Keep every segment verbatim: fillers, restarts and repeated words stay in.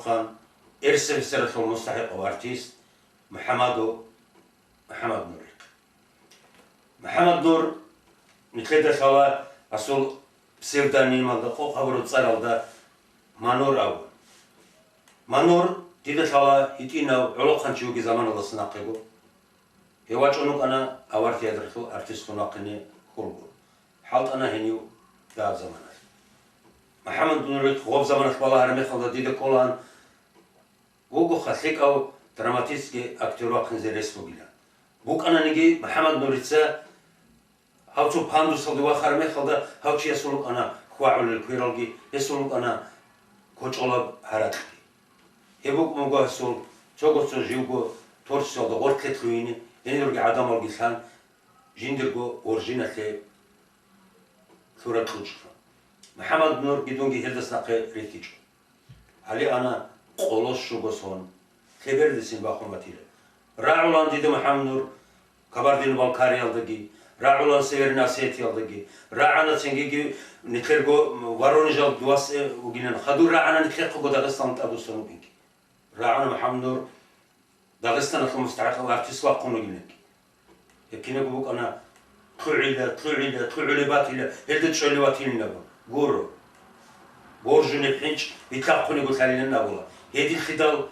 хъан, РСФСР-алъул мустахӀикъав артист МухӀаммадов МухӀаммаднурихъ. МухӀаммаднур, нилъеда лъала асул псевдонималда, къокъ гьабураб цӀаралда Манур абун. Манур дида лъала гьитӀинав гӀолохъанчи вугеб заманалдаса нахъего. Гьев вачӀун вукӀана авар театралъул артистлъун вахъине хьулго. ХӀалтӀана гьенив дагьаб заманалъ. МухӀаммаднурихъ гъоб заманалъ балагьараб мехалда дида кколаан, вугоха лъикӀав драматический актер вахъине рес бугилан. БукӀананиги МухӀаммаднурица гьав цо пандусалде вахараб мехалда гьав чиясул рукӀана хьвагӀулел квералги, гьесул рукӀана кочӀолаб гьаракьги. Гьеб букӀун буго гьесул цого-цо живго творчествоялда гъоркье лъугьине, гьенирги гӀадамалги лъан, жиндирго оржиналъе лъураб кьучӀлъун. МухӀаммаднурги дунги гьелдаса нахъе рихьичӀо. Гьале ана къоло щуго сон, лъеберидасин бахун батила. РагӀулан дида МухӀаммаднур Кабардино-Балкариялдаги, рагӀулан Северной Осетиялдаги, рагӀана цинги нилъерго Воронежалда васгӀи вугилан, хадур рагӀана нилъехъего Дагъистаналда тӀадвуссун вугинги. РагӀана МухӀаммаднур Дагъистаналъул мустахӀикъав артист вахъун вугилан. Гьеб кинабго букӀана, лъугӀила, лъугӀила, лъугӀулеб батила, гьелда чӀолев ватилин абун. Гуро. Боржунеб хӀинчӀ битӀахъунего лъалилан абула. Гьединлъидал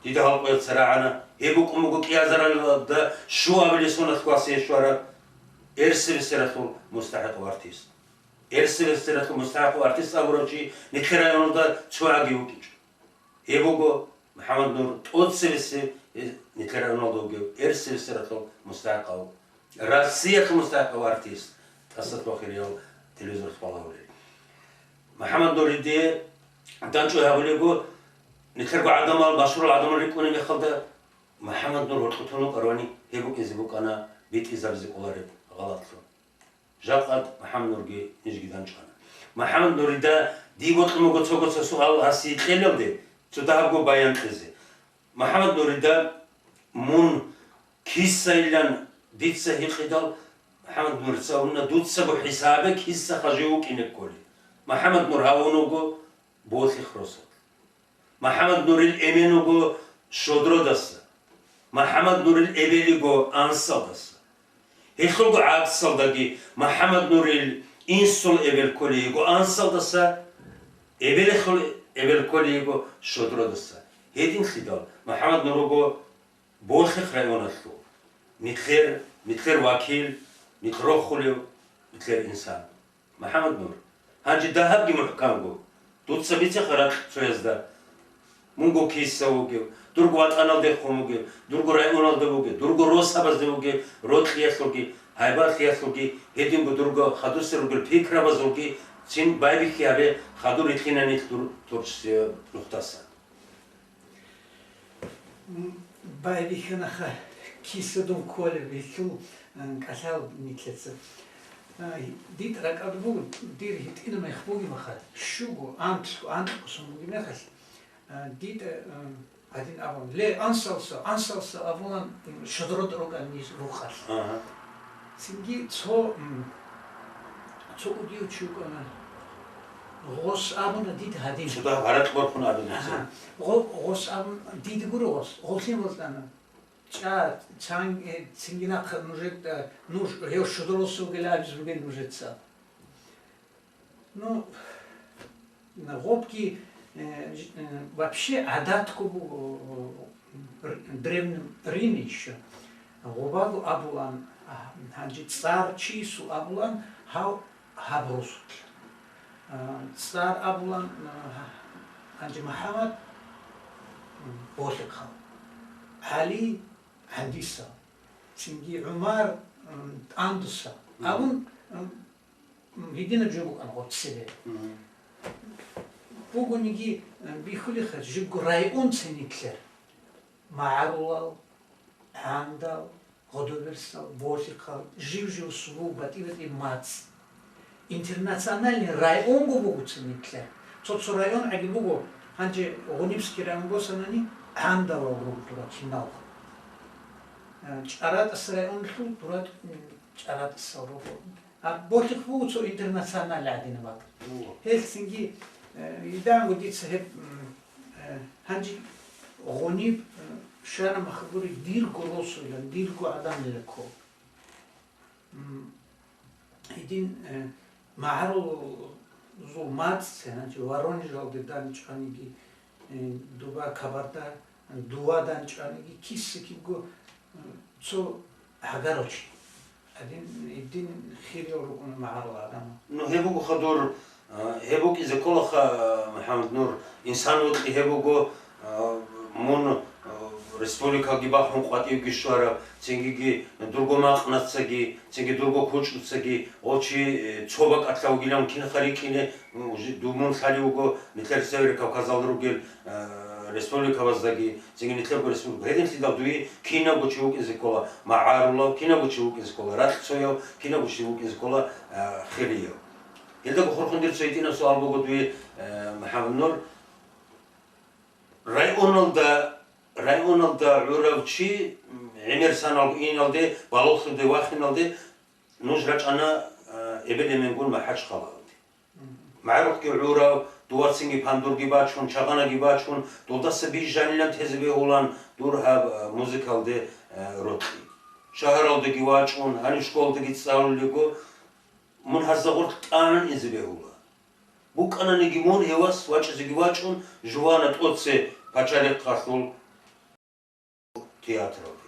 дида гьал къоялъ цо рагӀана, гьеб букӀун буго кӀиазаралда щуабилеб соналъ классалъе щвараб РСФСР-алъул мустахӀикъав артист. РСФСР-алъул мустахӀикъав артист абурав чи нилъер районалда цо гӀаги вукӀинчӀо. Гьеб буго МухӀаммаднур тӀоцебесеб нилъер районалда вугев РСФСР-алъул мустахӀикъав, Россиялъул мустахӀикъав артист, тӀасалъугьа хириял телевизоралъ балагьулел. МухӀаммаднуриде данчӀвай гьабулебго, нилъерго гӀадамал, машгьурал гӀадамал рикӀкӀунеб мехалда, МухӀаммаднур гьоркьоб тун вукӀаравани, гьеб букӀине букӀана битӀизабизе кӀолареб гъалатлъун. Жакъа МухӀаммаднурги нижги данчӀвана. МухӀаммаднурида дие бокьун буго цого-цо суал гьасие кьелалде, цо дагьабго баян кьезе. МухӀаммаднурида мун кисайилан дица гьикъидал, МухӀаммаднурица абуна, дуцаго хӀисабе киса хажив вукӀине кколей. МухӀаммаднур гьавун вуго Болъихъ росулъ. МухӀаммаднурил эмен вуго Щодродаса. МухӀаммаднурил эбел йиго Ансалдаса. Гьелъулго гӀаксалдаги МухӀаммаднурил инсул эбел кколей йиго Ансалдаса, эбелалъул эбел кколей йиго Щодродаса. Гьединлъидал МухӀаммаднур вуго Болъихъ районалъул, нилъер, нилъер вакил, нилъ рохулев, нилъер инсан. МухӀаммаднур, гьанже дагьабги мухӀканго, дуца бицеха ракь цоязда. Мунго киса вугев, дурго ватӀаналдехун вугев, дурго районалда вугев, дурго росабазда вугев, рокьиялъулги, гьайбатлъиялъулги, гьединго дурго хадусел ругел пикрабазулги, цин байбихьи гьабе, хадур рикьинанилъ дур творчествоялъ нухдасан. М, байбихьанаха кисадун кколеб гьелъул, а, кӀалъал нилъеца. А, дид ракӀалда буго, дир гьитӀина мех бугебаха, щуго, анкьго, анкьго сон бугеб мехалъ, а, дида, а, гьадин абун, ле, Ансалса, Ансалса абулан, м, Щодрод рукӀан ниж рукъалъ. Ага. Цинги цо, м, цо удив чи вукӀана. Гъос абуна дид гьадин. Цо дагь гьаракь борхун абуна. Ага. Гъо-, гъос абун, дид гуро гъос, гъолъин валъана. ЧӀа, цан-, э, цинги нахъа нужед-, э, нуж, гьев Щодросулгел абиз бугел нужеца. Ну, гъобги, э, ж-, э, вообще гӀадатго буго, э, р-, Древнем Риме ещё. Гъобаго абулан, а, гьанже цӀар чиясул абулан, гьав гьаб росулъ. А, цӀар абулан, а, гьанже МухӀаммад, м, Болъихъав, ГӀали ГӀандисав, цинги ГӀумар, м, ТӀандусав. Мгм. Абун, м, м, гьединаб жо букӀан гъоб цебе. Мгм. Бугониги, м, бихьулеха жибго район ценитлъер. МагӀарулал, ГӀандал, Гъодоберсал, Болъихъал, жив-жив субу батӀи-батӀи мацӀ. Интернациональный районго буго цо нилъер. Цо-цо район гӀаги буго, гьанже Гъунибский район босанани, ГӀандалал руго дура киналго. Э, ЧӀаратӀас районлъул дура, м, ЧӀаратӀасал руго. А Болъихъ буго цо интернациональный гӀадинаб бакӀ. О. Гьелъ цинги, э, иданго дица гьеб, м, э, Гьанже гъуниб, э, щвана махабури дирго росулан, дирго гӀадамлъила ккол. М, гьедин, э, магӀарулазул мацӀ, гьанже Воронежалде данчӀваниги, э, дуба Кабарда, дува данчӀваниги, киса-кибго, э, цо гӀагарав чи. Гьедин, гьедин хириял рукӀуна магӀарул гӀадамал. Ну, гьеб буго хадур, а, гьеб букӀизе кколаха, МухӀаммад Нур, инсан вокьи гьеб буго, а, мун, а, республикаги бахун къватӀивги щвараб, цингиги дурго макънацаги, цинги дурго кучӀуцаги, гъо чи, э, цо бакӀалъа вугилан кинха рикӀкӀине, м, уже ду-, мун лъалев вуго нилъер Северный Кавказалда ругел, э, республикабаздаги, цинги нилъерго республика. Гьединлъидал дуе кинабго чи вукӀизе ккола магӀарулав, кинабго чи вукӀизе ккола ракьцояв, кинабго чи вукӀизе ккола, э, хирияв. Гьелдаго хурхун дир цо гьитӀинаб суал буго дуе, э, МухӀаммад Нур. Районалда, районалда гӀурав чи, м, гӀемер саналго иналде, балугълъуде вахиналде нуж рачӀана, э, эбел-эменгун МахӀачхъалаялде. МагӀарухъги гӀурав, дувацинги пандурги бачун, чагъанаги бачун, долдаса бижанилан тезе бегьулан дур гьаб, э, музыкалде, э, рокьи. Шагьаралдеги вачӀун, гьанив школдаги цӀалулего, мун гьазда гъорлъ тӀамун инзе бегьула. БукӀананиги мун гьевас вачӀизеги вачӀун, жувана тӀоце пачалихъалъул театралде.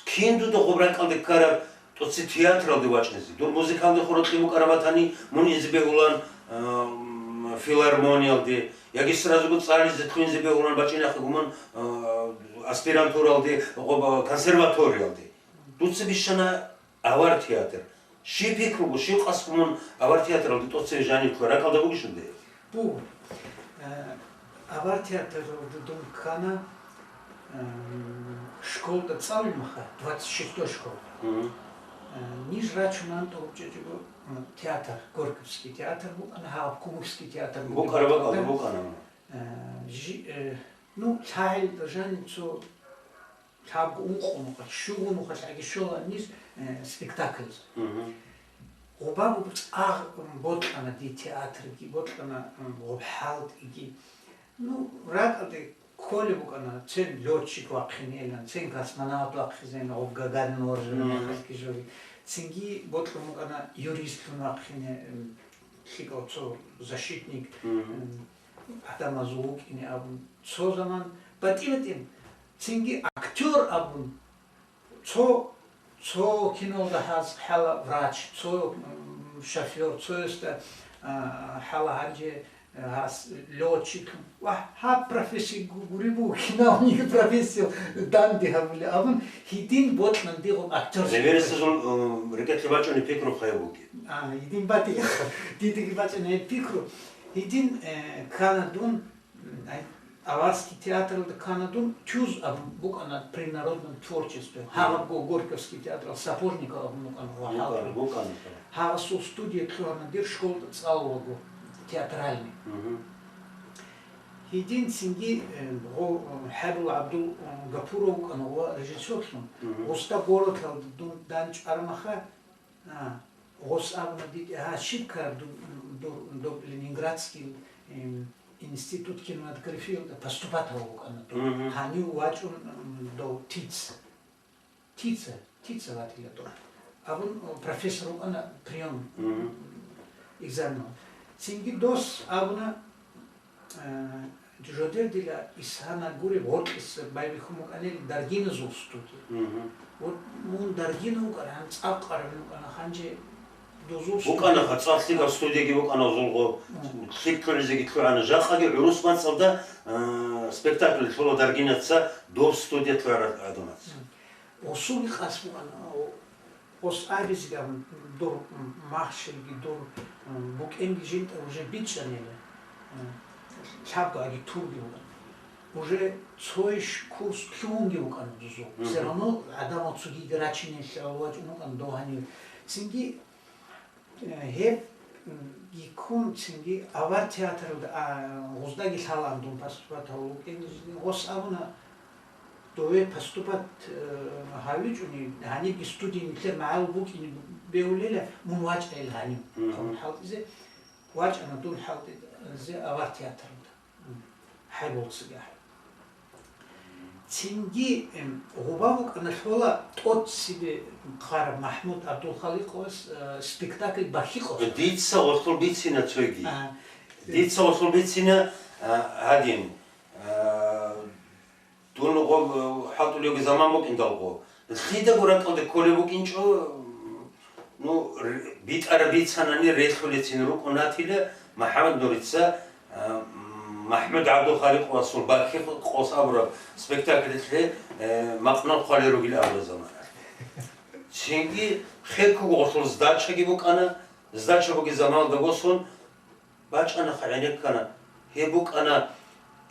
Кин дуда гъоб ракӀалде ккараб тӀоце театралде вачӀинзе? Дур музыкалде хуракьи букӀараб батани, мун инзе бегьулан, ам, филармониялде, яги сразуго цӀализе лъугьинзе бегьулан бачӀинахъего мун, а, аспирантуралде, гъоб-, консерваториялде. Дуца бищана авар театр. Щиб пикруго, щиб къасго мун авар театралде тӀоцеве жанив ккола, ракӀалда бугищ гьеб? Буго. Э, авар театралде дун ккана, эм, школда цӀалулеб мехалъ, двадцать шестой школа. Мгм. Э, ниж рачунан тӀокӀчӀого, м, театр, Горьковский театр букӀана, гьаб Кумыкский театр бугеб бакӀалда. БукӀана, букӀана. Э, жи-, э, ну, лъагӀел жанив цо лъабго ункъо нухалъ, щуго нухалъ гӀаги щола ниж, э, спектакльзе. Мгм. Гъобаго цӀакъ, м, бокьана дие театрги, бокьана, м, гъоб хӀалтӀиги. Ну, ракӀалде кколеб букӀана, цин лётчик вахъинейилан, цин космонавт вахъизейилан, гъоб Гагарин оружиялда Мгм. мехалъги жури. Цинги бокьун букӀана юристлъун вахъине, м, лъикӀав цо защитник, Мгм. м, гӀадамазул вукӀине абун, цо заман батӀи-батӀин, цинги актёр абун, цо, цо кинолда гьас хӀала врач, цо, м, шофёр, цоясда, а, хӀала гьанже, а, гьас лётчик. Ва гьаб профессия гу-, гури буго, киналниги профессия данде гьабули абун, гьедин бокьун дие гъоб актёрский. Эвересазул, м, рекӀелъе бачӀунеб пикру хъвай бугеб. А, гьедин батила. Дидеги бачӀана гьеб пикру. Гьедин, э, ккана дун, Ай, аварский театралда ккана дун, ТЮЗ абун букӀана при народном творчестве. Гьабго Горьковский театрал Сапожников абун букӀана ва БукӀана, хӀалтӀи. БукӀана. Гьабасул студия лъугьана дир школда цӀалулаго театральный. Мгм. Гьедин цинги, э, гъо-, э, ХӀайбул ГӀабдул, э, Гапуров вукӀана ва режиссёрлъун. Мгм. Гъосда городалда дун данчӀвараб мехалъ, А, гъос абуна диде, гьа, щиб ккараб ду-, дур, доб Ленинградский, эм, институт кинематографиялда поступать гьавун вукӀана дов. Мгм. Гьанив вачӀун, м, дов ТИЦ. ТИЦ-а, ТИЦ-а ватила дов. Абун, о, профессор вукӀана приём, Мгм. экзаменал. Цинги дос абуна, Э, жодер дила Исана гуреб гъоркьиса байбихьун букӀанил Даргиназул студия. Мгм. Вот мун Даргина вукӀаран, цӀакъ къарабин вукӀана, гьанже дозул студия. БукӀана, ха, цӀакълъигаб студияги букӀана зулгъо, Мгм. лъикӀлъунизеги лъугӀана. Жакъаги гӀурус мацӀалда, э, спектакль лъула Даргинаца, доб студия лъугӀарал гӀадамаца. Мгм. Гъосулги къасд букӀана, о, гъос абизеги абун, дур, м, махщелги, дур, м, букӀинги жинда уже бичӀчӀанила, м, лъабго агитурги букӀана. Уже цойищ курс лъугьунги букӀана дозул. Мгм. Все равно гӀадамал цогиги рачине лъалев вачӀун вукӀана дов гьанив. Цинги Э, гьеб, м, йиккун цинги авар театралда, а, гъоздаги лъалаан дун поступать гьавун вукӀин, гъос абуна, дове поступать, э, гьавичӀони, гьанибги студия нилъер магӀарул букӀине бегьулила, мун вачӀайила гьанив, Мгм. абун хӀалтӀизе, вачӀана дун хӀалтӀизе авар театралда. М. хӀайболцигахӀ. Цинги, эм, гъоба букӀана лъола тӀоцебе хъараб МахӀмуд ГӀабдулхаликъовас, э, спектакль бахьи къосун. Дица гъолъул бицина цоги. А. Дица гъолъул бицина, а, гьадин, а, дун гъоб, э, хӀалтӀулев заман букӀиндалго. Лъидаго ракӀалде кколеб букӀинчӀо, ну, р-, битӀараб бицанани релълъулецин рукӀунатила МахӀаммад Нурица, а, м, МахӀмуд ГӀабдулхаликъовасул бахьи къос абураб спектакльалъе, э, макънал хъвалел ругел абураб заманалъ. Цинги хеккого гъолъул сдачаги букӀана, сдача бугеб заманалда босун, бачӀана гьенеккана. Гьеб букӀана,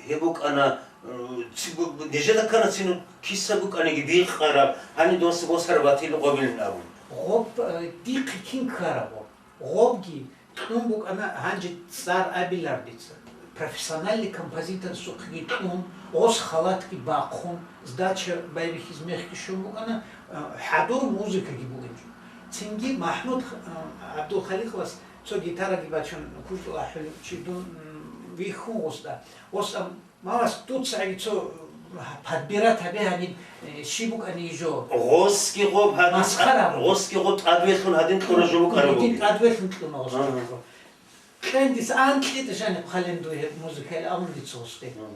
гьеб букӀана, э, ци-, бу-, бу-, нижеда ккана цин киса букӀаниги бикъараб, гьаниб досда босараб батил гъобилин абун. Гъоб, э, дихъе кин ккараб гъоб? Гъобги кьун букӀана гьанже цӀар абилар дица. Профессиональный композиторасухъеги кьун, гъос халатги бахъун, сдача байбихьиз мехги щун букӀана, э, хӀадур музыкаги бугинчӀо. Цинги МахӀмуд, э, ГӀабдулхаликъовас цо гитараги бачун, кучӀдул ахӀулев чи дун, м, вихьун гъосда. Гъосда, малас дуцаги цо, м, подбирать гьабе гьаниб, э, щиб букӀани жо. Гъосги гъоб гьадин, масхара гьабун. Гъосги гъоб тӀадвелъун гьадин кьура жо букӀараб бугеб. Гьедин тӀадвелъун кьуна гъосда. Ага. Кьен дица анкьи тӀашани хъален дуе гьеб музыкаялъ абун дица гъосде. Ага.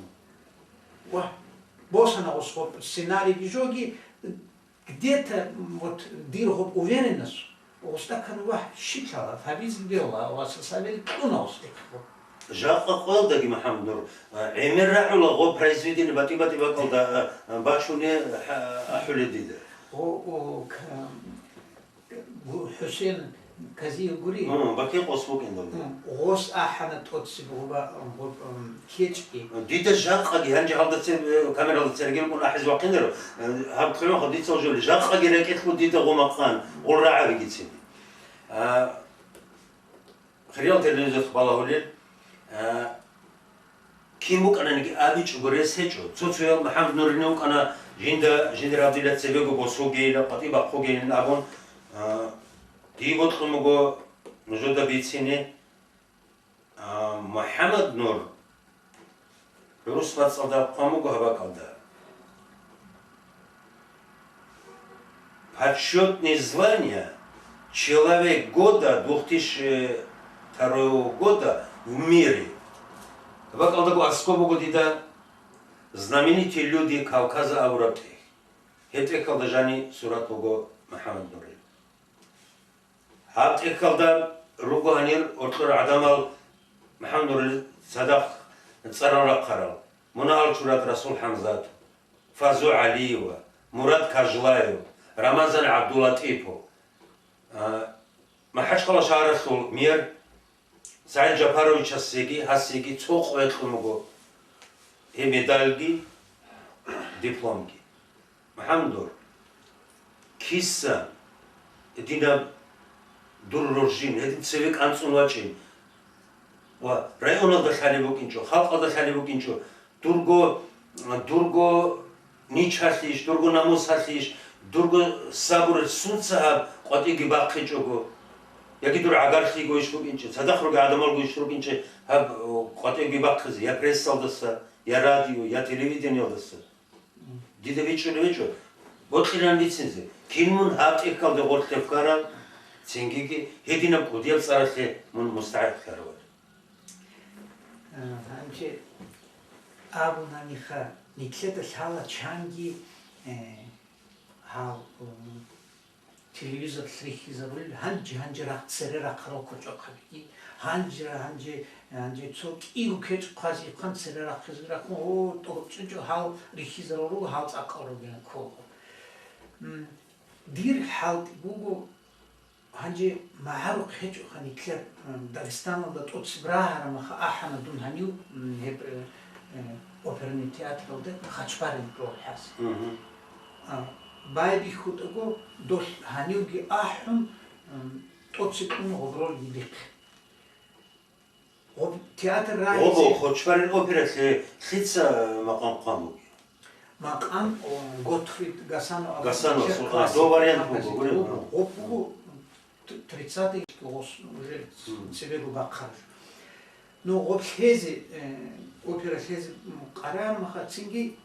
Ва босана гъос гъоб сценарийги жоги, где-то, м, вот дир гъоб уверенность, гъосда ккана, вагь, щиб лъала, гьабизе бегьула, ва са-, сабил кьуна гъосде. Жакъа къоялдаги, МахӀаммад Нур, а, гӀемер рагӀула гъо произведение батӀи-батӀи бакӀалда, а, а, бачуне, а, ахӀулел дида. О, о, к-, ГӀу-, ХӀусен Казиев гури. Гьу, бакин къос букӀиндал. Гьу, гъос ахӀана тӀоцебе гъоба-, гъоб-, ам, кечӀги. Дида жакъаги, гьанже гьалда цебе, камералда цергел кӀун ахӀизе вахъиндаро, э, гьаб кколеб мехалъ дица гьужули, жакъаги рекӀелъ буго дида гъо макъан, гъол рагӀабигицин. А, хириял телевизоралъухъ балагьулел, а, Кин букӀананиги абичӀого рес гьечӀо. Цо-цоял МахӀаммад Нурини вукӀана жинда, жиндир гьабдила цебего босугейилан, къватӀиб бахъугейилан абун, а, дие бокьун буго нужеда бицине, а, МухӀаммад Нур гӀурус бацӀцӀалда хъван буго гьаб бакӀалда. Почётные звания Человек года две тысячи второго года в мире. БакӀалдаго аскӀоб буго дида «Знаменитые люди Кавказа» абураб тӀехь. Гьеб тӀехьалда жани сурат буго МухӀаммад Нурил. Гьаб тӀехьалда руго гьанир гьоркьор гӀадамал МухӀаммад Нурил цадахъ цӀарал рахъарал: Мунагьал Чурат Расул ХӀамзат, Фазу ГӀалиева, Мурад Кажлаев, Рамазан ГӀабдулатӀипов. А, МахӀачхъала шагьаралъул мэр СагӀид Жапаровичасеги гьасеги цо къо кьун буго гьеб медальги, дипломги. МухӀаммад Нур, киса гьединаб дур роржин, гьедин цеве кӀанцӀун вачӀин ва районалда лъалеб букӀинчӀо, халкъалда лъалеб букӀинчӀо, дурго, дурго ничалъищ, дурго намусалъищ, дурго сабур сунца гьаб къватӀивги бахъичӀого, яги дур гӀагарлъи гойищ букӀинчӀо, цадахъ ругел гӀадамал гойищ рукӀинчӀо гьаб, о, къватӀивги бахъизе, я прессалдаса, я радио, я телевидениялдаса. Дида бичӀчӀулеб гьечӀо, бокьилан бицине, кин мун гьаб тӀехьалде гъорлъе ккарав, цингиги гьединаб кӀудияб цӀаралъе мун мустахӀикъ ккарав. Э, гьанже абунаниха, нилъеда лъала чанги, э, гьал, м, телевизор рихьизабулел, гьанже-гьанже рахъ-, цере рахъарал кочӀохъабиги, гьанже-гьанже, гьанже цо кӀиго кечӀ хъвазе ихъан цере рахъизе рахъун, о, тӀокӀчӀичӀо гьал рихьизарал руго, гьал цӀакъал ругилан кколго. М, дир хӀалтӀи буго, гьанже магӀарухъ гьечӀоха нилъер, м, Дагъистаналда тӀоцеб рагьарамаха ахӀана дун гьанив, м, гьеб, э, э, оперный театралда Хачбарин роль хӀазе. Мгм. А, байбихьутӀаго, долъ гьанивги ахӀун, м, тӀоцеб кьун гъоб роль дихъе. Гъоб театр рагьизе. Гъобо, Хачбарин опералъе лъица макъам хъван бугеб? Макъам, о, Готфрид Гасанов абун Гасанов, нилъер а, классик до вариант композитор буго, буго. Гъоб буго т-, тридцатый гъос уже. Мгм. Цебего бахъараб. Ну, гъоб лъезе, э, опера лъезе, м, къарагӀараб мехалъ цинги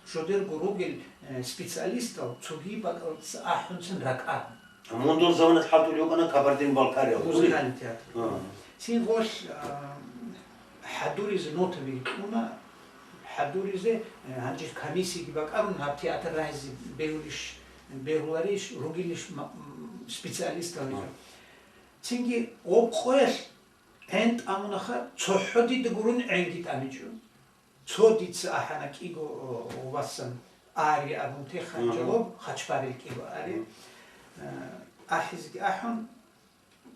жодерго ругел, э, специалистал цоги бакӀалдаса ахӀунцин ракӀарун. Мун дун заманалъ хӀалтӀулев вукӀана Кабардино-Балкария. Музыкальный театр. А. Цин гъолъ, а, хӀадуризе нотаби кьуна, хӀадуризе, э, гьанже комиссияги бакӀарун, гьаб театр рагьизе бегьулищ, бегьуларищ, ругелищ ма-, м, специалистал. А. Цинги гъоб къоялъ гӀен тӀамунаха, цохӀо дида гурун гӀенги тӀамичӀо. Цо дица ахӀана кӀиго, о, васан ария абун техъан. Мгм. Жаваб, хачбарил кӀиго ария. Мгм. Э, ахӀизеги ахӀун,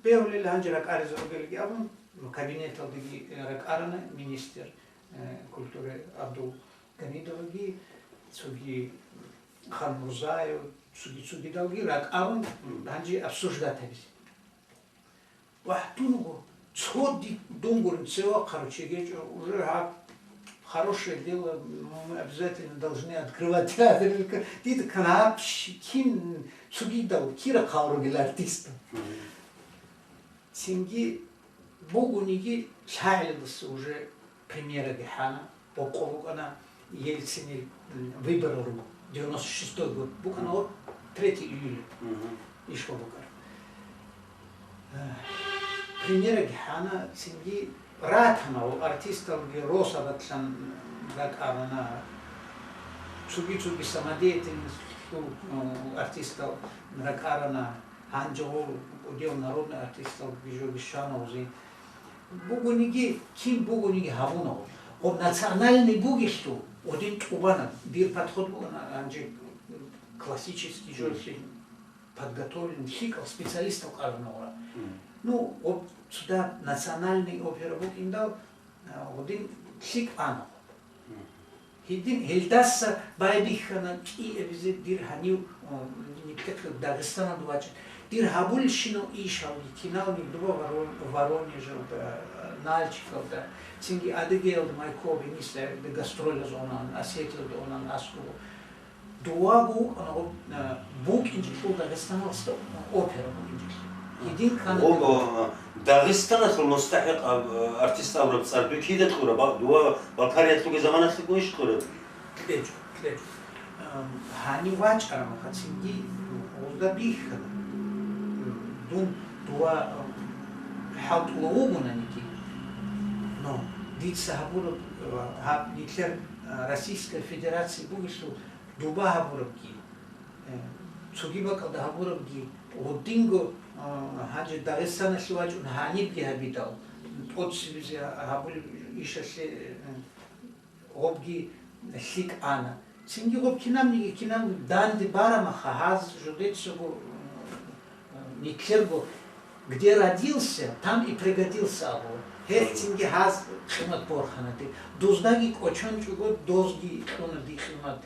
бегьулел гьанже ракӀаризе ругелги абун, кабинеталдаги, э, ракӀарана министр, э, культуры Абдул Гамидовги, цоги Ханмурзаев, цоги-цогидалги ракӀарун, гьанже обсуждать гьабизе. Вагь, дунго, цо ди-, дунгурин цевахъарав чи гьечӀо, уже гьаб хорошее дело, мы обязательно должны открывать театр. Дида ккана гьаб щ-, кин цогидал, кира хъал ругел артистал. Мгм. Цинги бугониги лъагӀелдаса уже премьераги хӀана. Бокъо букӀана Ельцинил, м, выборал руго, девяносто шестой год букӀана, вот, третье июля. Мгм. Ишго букӀар. Э, премьераги хӀана, цинги ратана, артисталги росабатлъан ракӀарана, цоги-цоги самодеятельностьлъул, э, артистал ракӀарана. Гьанже гъо кӀудияв народный артистал бижо-бищана узи. Бугониги, кин бугониги гьабуна гъо. Гъоб национальный бугелъул гъодин тӀубана. Дир подход бугана, гьанже классический жолъи подготовлен лъикӀал специалистал къарана гъора. Мгм. Ну, гъоб цуда национальный опера букӀиндал, а, гъодин лъикӀ ана. Гьедин гьелдаса байбихьана кӀиабизе дир гьанив, о, нилъехъе Дагъистаналда вачӀа. Дир гьабулелщинал ишалги киналги дуба Воро-, Воронежалда, Нальчикалда, цинги Адыгеялда Майкоби нилъер гастролаз онан, Осетиялда онан аскӀубу. Дувагу вукӀана гъоб, а, букӀинчӀелъул Дагъистаналъ опера букӀинчӀелъул. Гьедин ккана. Гъоб, дир а, Дагъистаналъул мустахӀикъ, а, артист абураб цӀар дуе кида кьураб? Ба-, дува Балкариялъулги заманалъ гуищ кьураб? КьечӀо, кьечӀо. Ам, гьанив вачӀараб мехалъ цинги гъозда бихьана. Дун дува, ам, хӀалтӀула вугонаниги. Но дица гьабураб, а, гьаб нилъер, а, Российская Федерация бугелъул дуба гьабурабги, э, цоги бакӀалда гьабурабги, гъудинго, а, гьанже Дагъистаналъе вачӀун гьанибги гьабидал, тӀоцебизе гьабулеб ишалъе, э, гъобги лъикӀ ана. Цинги гъоб кинабниги кинаб данде барамаха, гьаз жодецаго, э, нилъерго, где родился, там и пригодился абу. Гьелъ цинги гьаз къимат борхана дир. Дуздаги кӀочончӀого, дозги кьуна дир къимат.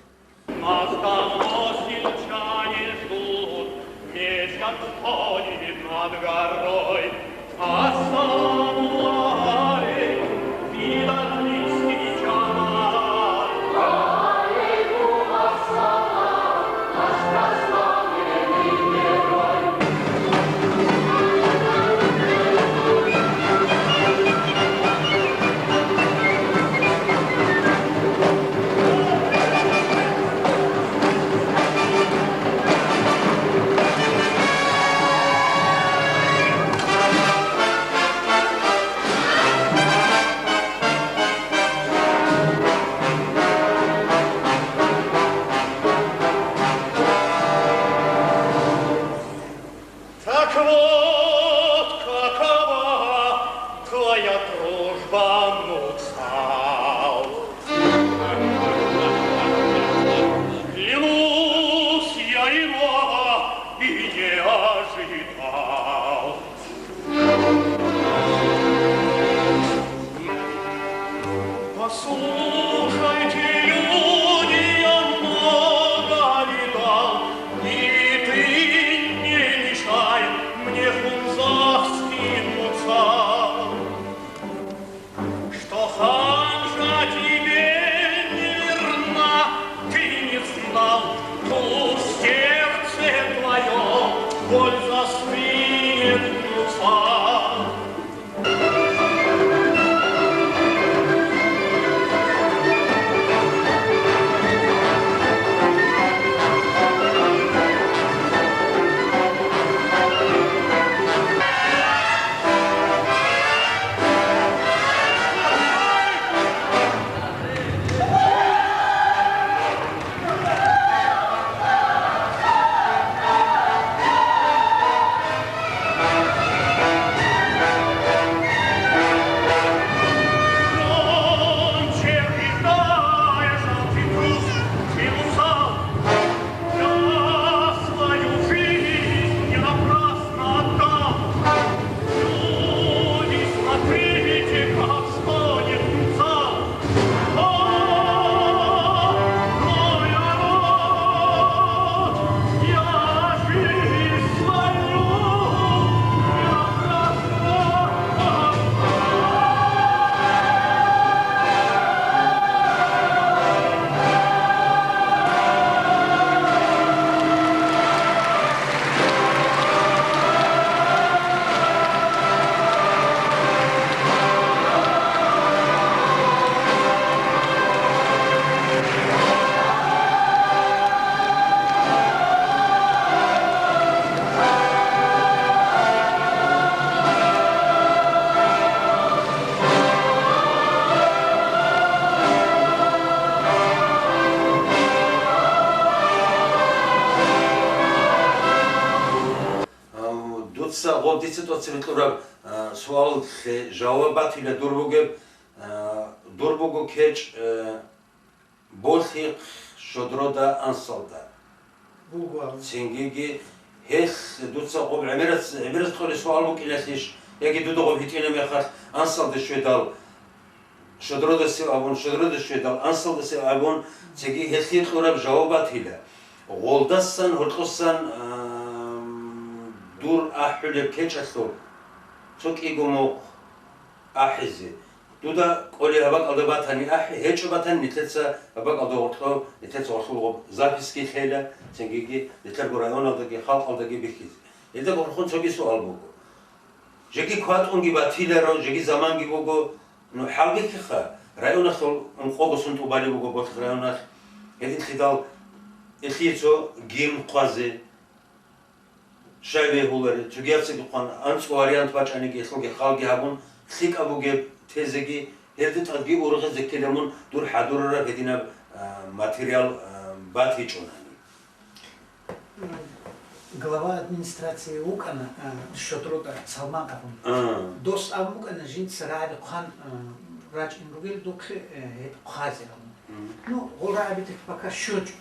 Нас давно сельчане ждут, месяц ходит над горой. Ассаламу алейкум, фидалийский чаман. Гъоб дица тӀоцебе кьураб, а, суалалъе жаваб батила дур бугеб, а, дур буго кечӀ, а, Болъихъ Шодрода ансалда. Буго. Цингиги гьелъ дуца гъоб гӀемерас, гӀемерас кьолеб суал букӀиналъищ, яги дуда гъоб гьитӀина мехалъ ансалде щведал, Шодродасев абун, Шодродасев щведал, ансалдасев абун, цинги гьелъие кьураб жаваб батила. Гъолдасан гьоркьосан, ам, дур ахӀулеб кечӀалъул цо кӀиго мухъ ахӀизе. Дуда кӀолеб гьаб бакӀалда батани ахӀи, гьечӀо батани, нилъеца гьаб бакӀалда гъоркьоб, нилъеца гъоркьул гъоб записги лъела, цингиги нилъерго районалдаги халкъалдаги бихьизе. Гьелда гурхун цоги суал буго. Жеги кватӀунги батиларо, жеги заманги буго, ну, хӀалбихьиха, районалъул ункъого сун тӀубалеб буго Болъихъ районалъ. Гьединлъидал гьелъие цо гимн хъвазе, щай бегьулари, цогияцаги хъван, анцӀго вариант бачӀаниги, гьелъулги халги гьабун, лъикӀаб бугеб тезеги, гьелда тӀадги ургъизе ккелеб мун дур хӀадурараб гьединаб, а, материал, а, батичӀунани. Глава администрации вукӀана, а, Шодрода Салман абун. А. Дос абун букӀана, жинца рагӀаби хъван, а, рачӀун ругел духъе, э, гьеб хъвазе абун. Мгм. Ну, гъол рагӀабилъ пока щвечӀо.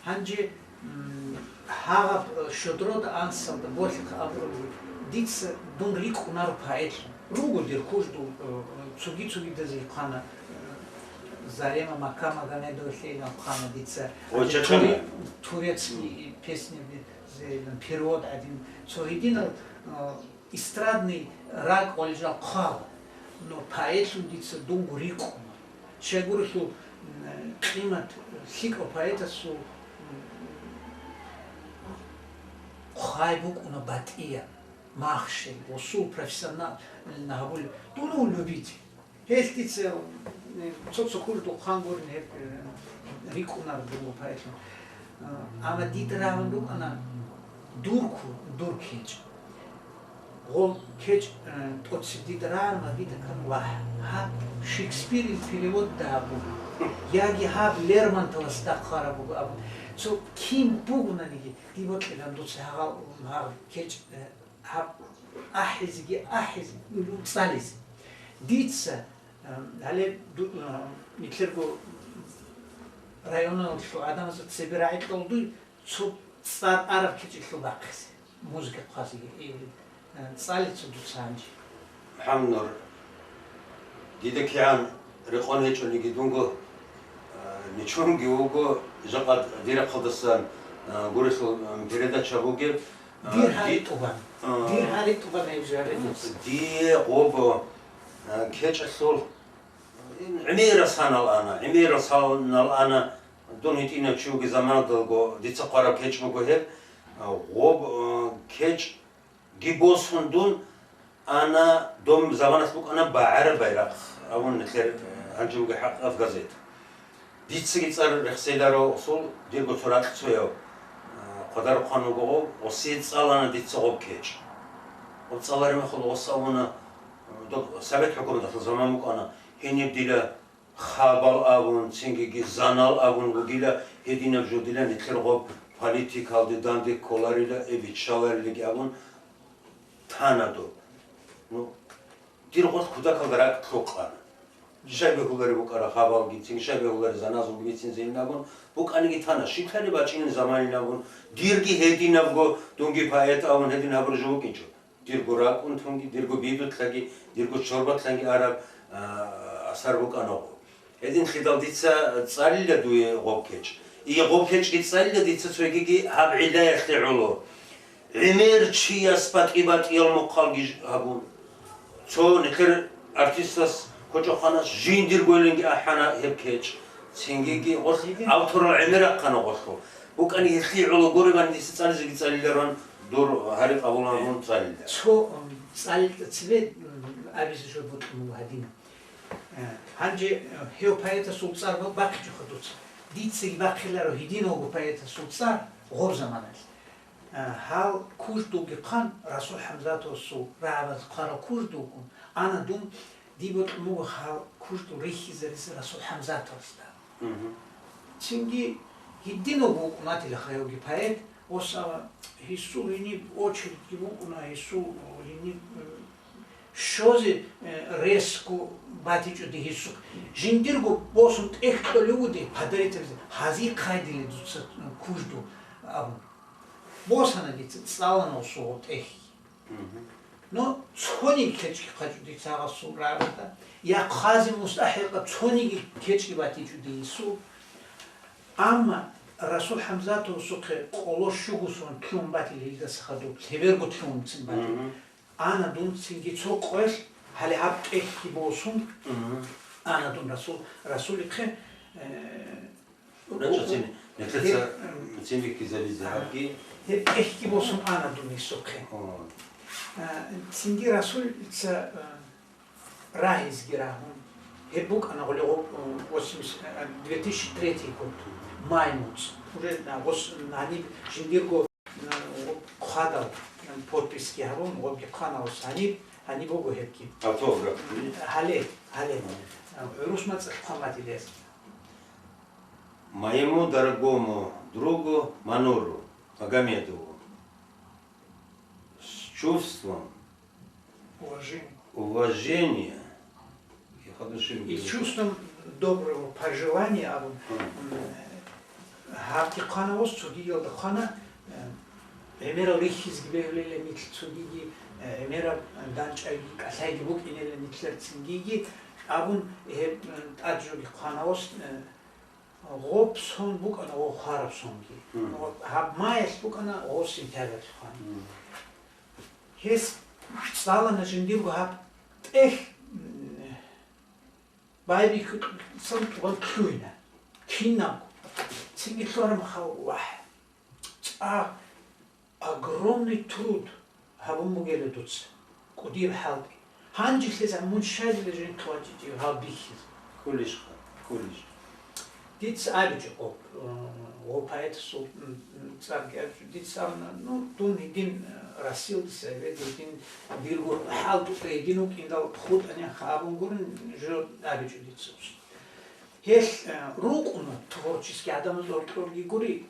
Гьанже, м, гьагъаб, э, Шодрода ансалда Болъихъ абураб, дица дун рикӀкӀунаро поэтлъун. Руго дир куждул, э, цоги-цогидазе хъвана, э, Зарема Маккамагомедовалъейилан хъвана дица. Ой, Гьанже чачана. Туре-, турецкий песни, э, перевод один. Цо гьединал, э, эстрадный ракӀ валжал хъвала, но поэтлъун дица дунго рикӀкӀуна. Щайгурелъул, м, къимат лъикӀав поэтасул, м, хъвай букӀуна батӀиян, махщел, гъосул профессионал гьабулеб, дун вун любитель. Гьелъ дица, э, цо-цо куждул хъван гурин гьеб, э, рикӀкӀунар дунго поэтлъун. Э, амма дида рагӀун рукӀана дурго, дур кечӀ. Гъол кечӀ, э, тӀоцеб дида рагӀун ва дида ккана: «Вагь, гьаб Шекспирил переводда гьаб буго, яги гьаб Лермонтовасда хъвараб буго», — абун. Цо кин бугонаниги, дие бокьилан дуца гьагъал, гьагъаб кечӀ, э, гьаб ахӀизеги ахӀизе, цӀализе. Дица, э, гьале ду-, э, нилъерго районалъул гӀадамазда цебе рагӀи кьолдуй цо цӀар араб кечӀелъул бахъизе, музыка хъвазеги, э, цӀалица дуца гьанже. МухӀаммаднур, дида кигӀан рекъон гьечӀониги дунго, э, ничунги вуго, жакъа дир рахъалдасан, э, гурелъул, э, передача бугеб, Дир гьари тӀубан. Дир гьари тӀубан гьеб жо гьарилъ. Дие гъобо, а, кечӀалъул гӀемерал санал ана, гӀемерал санал ана, дун гьитӀинав чи вугеб заманалдаго дица хъвараб кечӀ буго гьеб. А, гъоб, а, кечӀги босун дун, Ана дом заманалъ букӀана БагӀараб байрахъ абун нилъер, э, гьанже буго ХӀакъикъат газет. Дицаги цӀар рехселаро, гъосул дирго цо ракь цояв, э, хъвадар хъван вуго гъов, гъосие цӀалана дица гъоб кечӀ. Гъоб цӀалареб мехалъ гъос абуна, э, доб совет хӀукуматалъул заман букӀана, гьениб дила хабал абун, цингиги занал абун вугила, гьединаб жо дила нилъер гъоб политикалде данде кколарила, э, биччаларилаги абун, тана доб. Ну, дир гъос кутакалда ракӀ лъукъана. Щай бегьулари букӀара хабалгицин, щай бегьулари заназулги бицин зейин абун, букӀаниги тана, щиб лъали бачӀинин заманин абун, дирги гьединабго, дунги поэт абун гьедин гьабураб жо букӀинчӀо. Дирго ракӀунтунги, дирго бидулъаги, дирго чорбатлъанги араб, а, асар букӀана гъо. Гьединлъидал дица цӀалила дуе гъоб кечӀ. И гъоб кечӀги цӀалила дица цогиги гьаб гӀиллаялъе гӀоло. ГӀемер чияс батӀи-батӀиял мухъалги ж-, гьабун. Цо нилъер артистас, кочӀохъанас жиндиргойиланги ахӀана гьеб кечӀ. Цингиги гъолъ авторал гӀемер ахъана гъолъул. БукӀани гьелъие гӀоло гуребани дица цӀализеги цӀалиларан дур гьари къабулабун цӀалила. Цо, м, цӀалилда цебе, м, абизе жо бокьун буго гьадин. Э, гьанже, э, гьев поэтасул цӀар бахъичӀоха дуца. Дицаги бахъиларо гьединавго поэтасул цӀар гъоб заманалъ. Э, гьал куждулги хъван, Расул ХӀамзатовасул рагӀабаз хъварал куждулгун, ана дун, дие бокьун буго гьал куждул рихьизаризе Расул ХӀамзатовасда. Мгм. Цинги гьединавго вукӀун ватила гьевги поэт, Босала гьесул гьениб очередги букӀуна, гьесул гьениб, м, щозе, э, резко батичӀоди гьесухъ. Жиндирго босун тӀехь кьолев вуди, подарить гьабизе, гьазихъайдили дуца, м, кужду абун. Босана дица, цӀалана гъосул тӀехь. Мгм. Но цониги кечӀги хъачӀо дица гъасул рагӀалда, я хъазе мустахӀикъа цониги кечӀги батичӀо дису. Амма Расул ХӀамзатовасухъе къоло щугусун лъугьун батил гьелдаса хадуб, лъеберго лъугьунцин батил. Мгм. Ана дун цинги цо къоялъ, гьале гьаб тӀехьги босун, Мгм. ана дун Расул, Расулихъе, э, Рача цин, нилъеца Гьеб, м, цин бихьизабизе гьабги. Гьеб тӀехьги босун ана дун гьесухъе. О. А, цинги Расулица, а, рагьизги рагьун. Гьеб букӀана гъоле гъоб-, м, восемьдесят, а, две тысячи третий год, май муц. Уже на гъос-, гьаниб жиндирго, м, гъоб хъвадал, м, подписьги гьабун, гъобги хъвана гъос гьаниб, гьаниб буго гьебги. Автограф. Гьале, гьале. А, гӀурус мацӀалъ хъван батила гьес. Моему дорогому другу Мануру Магомедову с чувством Уважение. Уважения и И чувством доброго пожелания абун, Мгм. м, гьабги хъвана гъос, цогиялда хъвана, э, гӀемерал рихьизги бегьулела нилъ цогиги, э, гӀемераб данчӀайги кӀалъайги букӀинела нилъер цингиги абун, гьеб, м, тӀад жоги хъвана гъос, э, Гъоб сон букӀана гъо хвараб сонги. Мгм. Гъо-, гьаб маялъ букӀана гъо сентябрьлъухъан. Мгм. Гьес цӀалана жиндирго гьаб тӀехь, м, байбихьулъ сан тӀубан лъугьина. Кинабго. Цинги лъугьараб махал, вагь, цӀа Огромный труд гьабун бугела дуца, кӀудияб хӀалтӀи. Гьанже лъезаб мун щайила жинхъ вачӀичӀев гьал бихьизе? Кколищха, кколищ. Дица абичӀо гъоб, э, гъоб поэтасул, м, м, цӀарги абичӀо. Дица абуна, ну, дун гьедин, э, Россиялдаса эбел гьедин дирго хӀалтӀукьа гьедин вукӀиндал хутӀанихъа абун гурин, жо абичӀо дица. Гьелъ, э, рукӀуна творческий гӀадамаз гьоркьорги гури,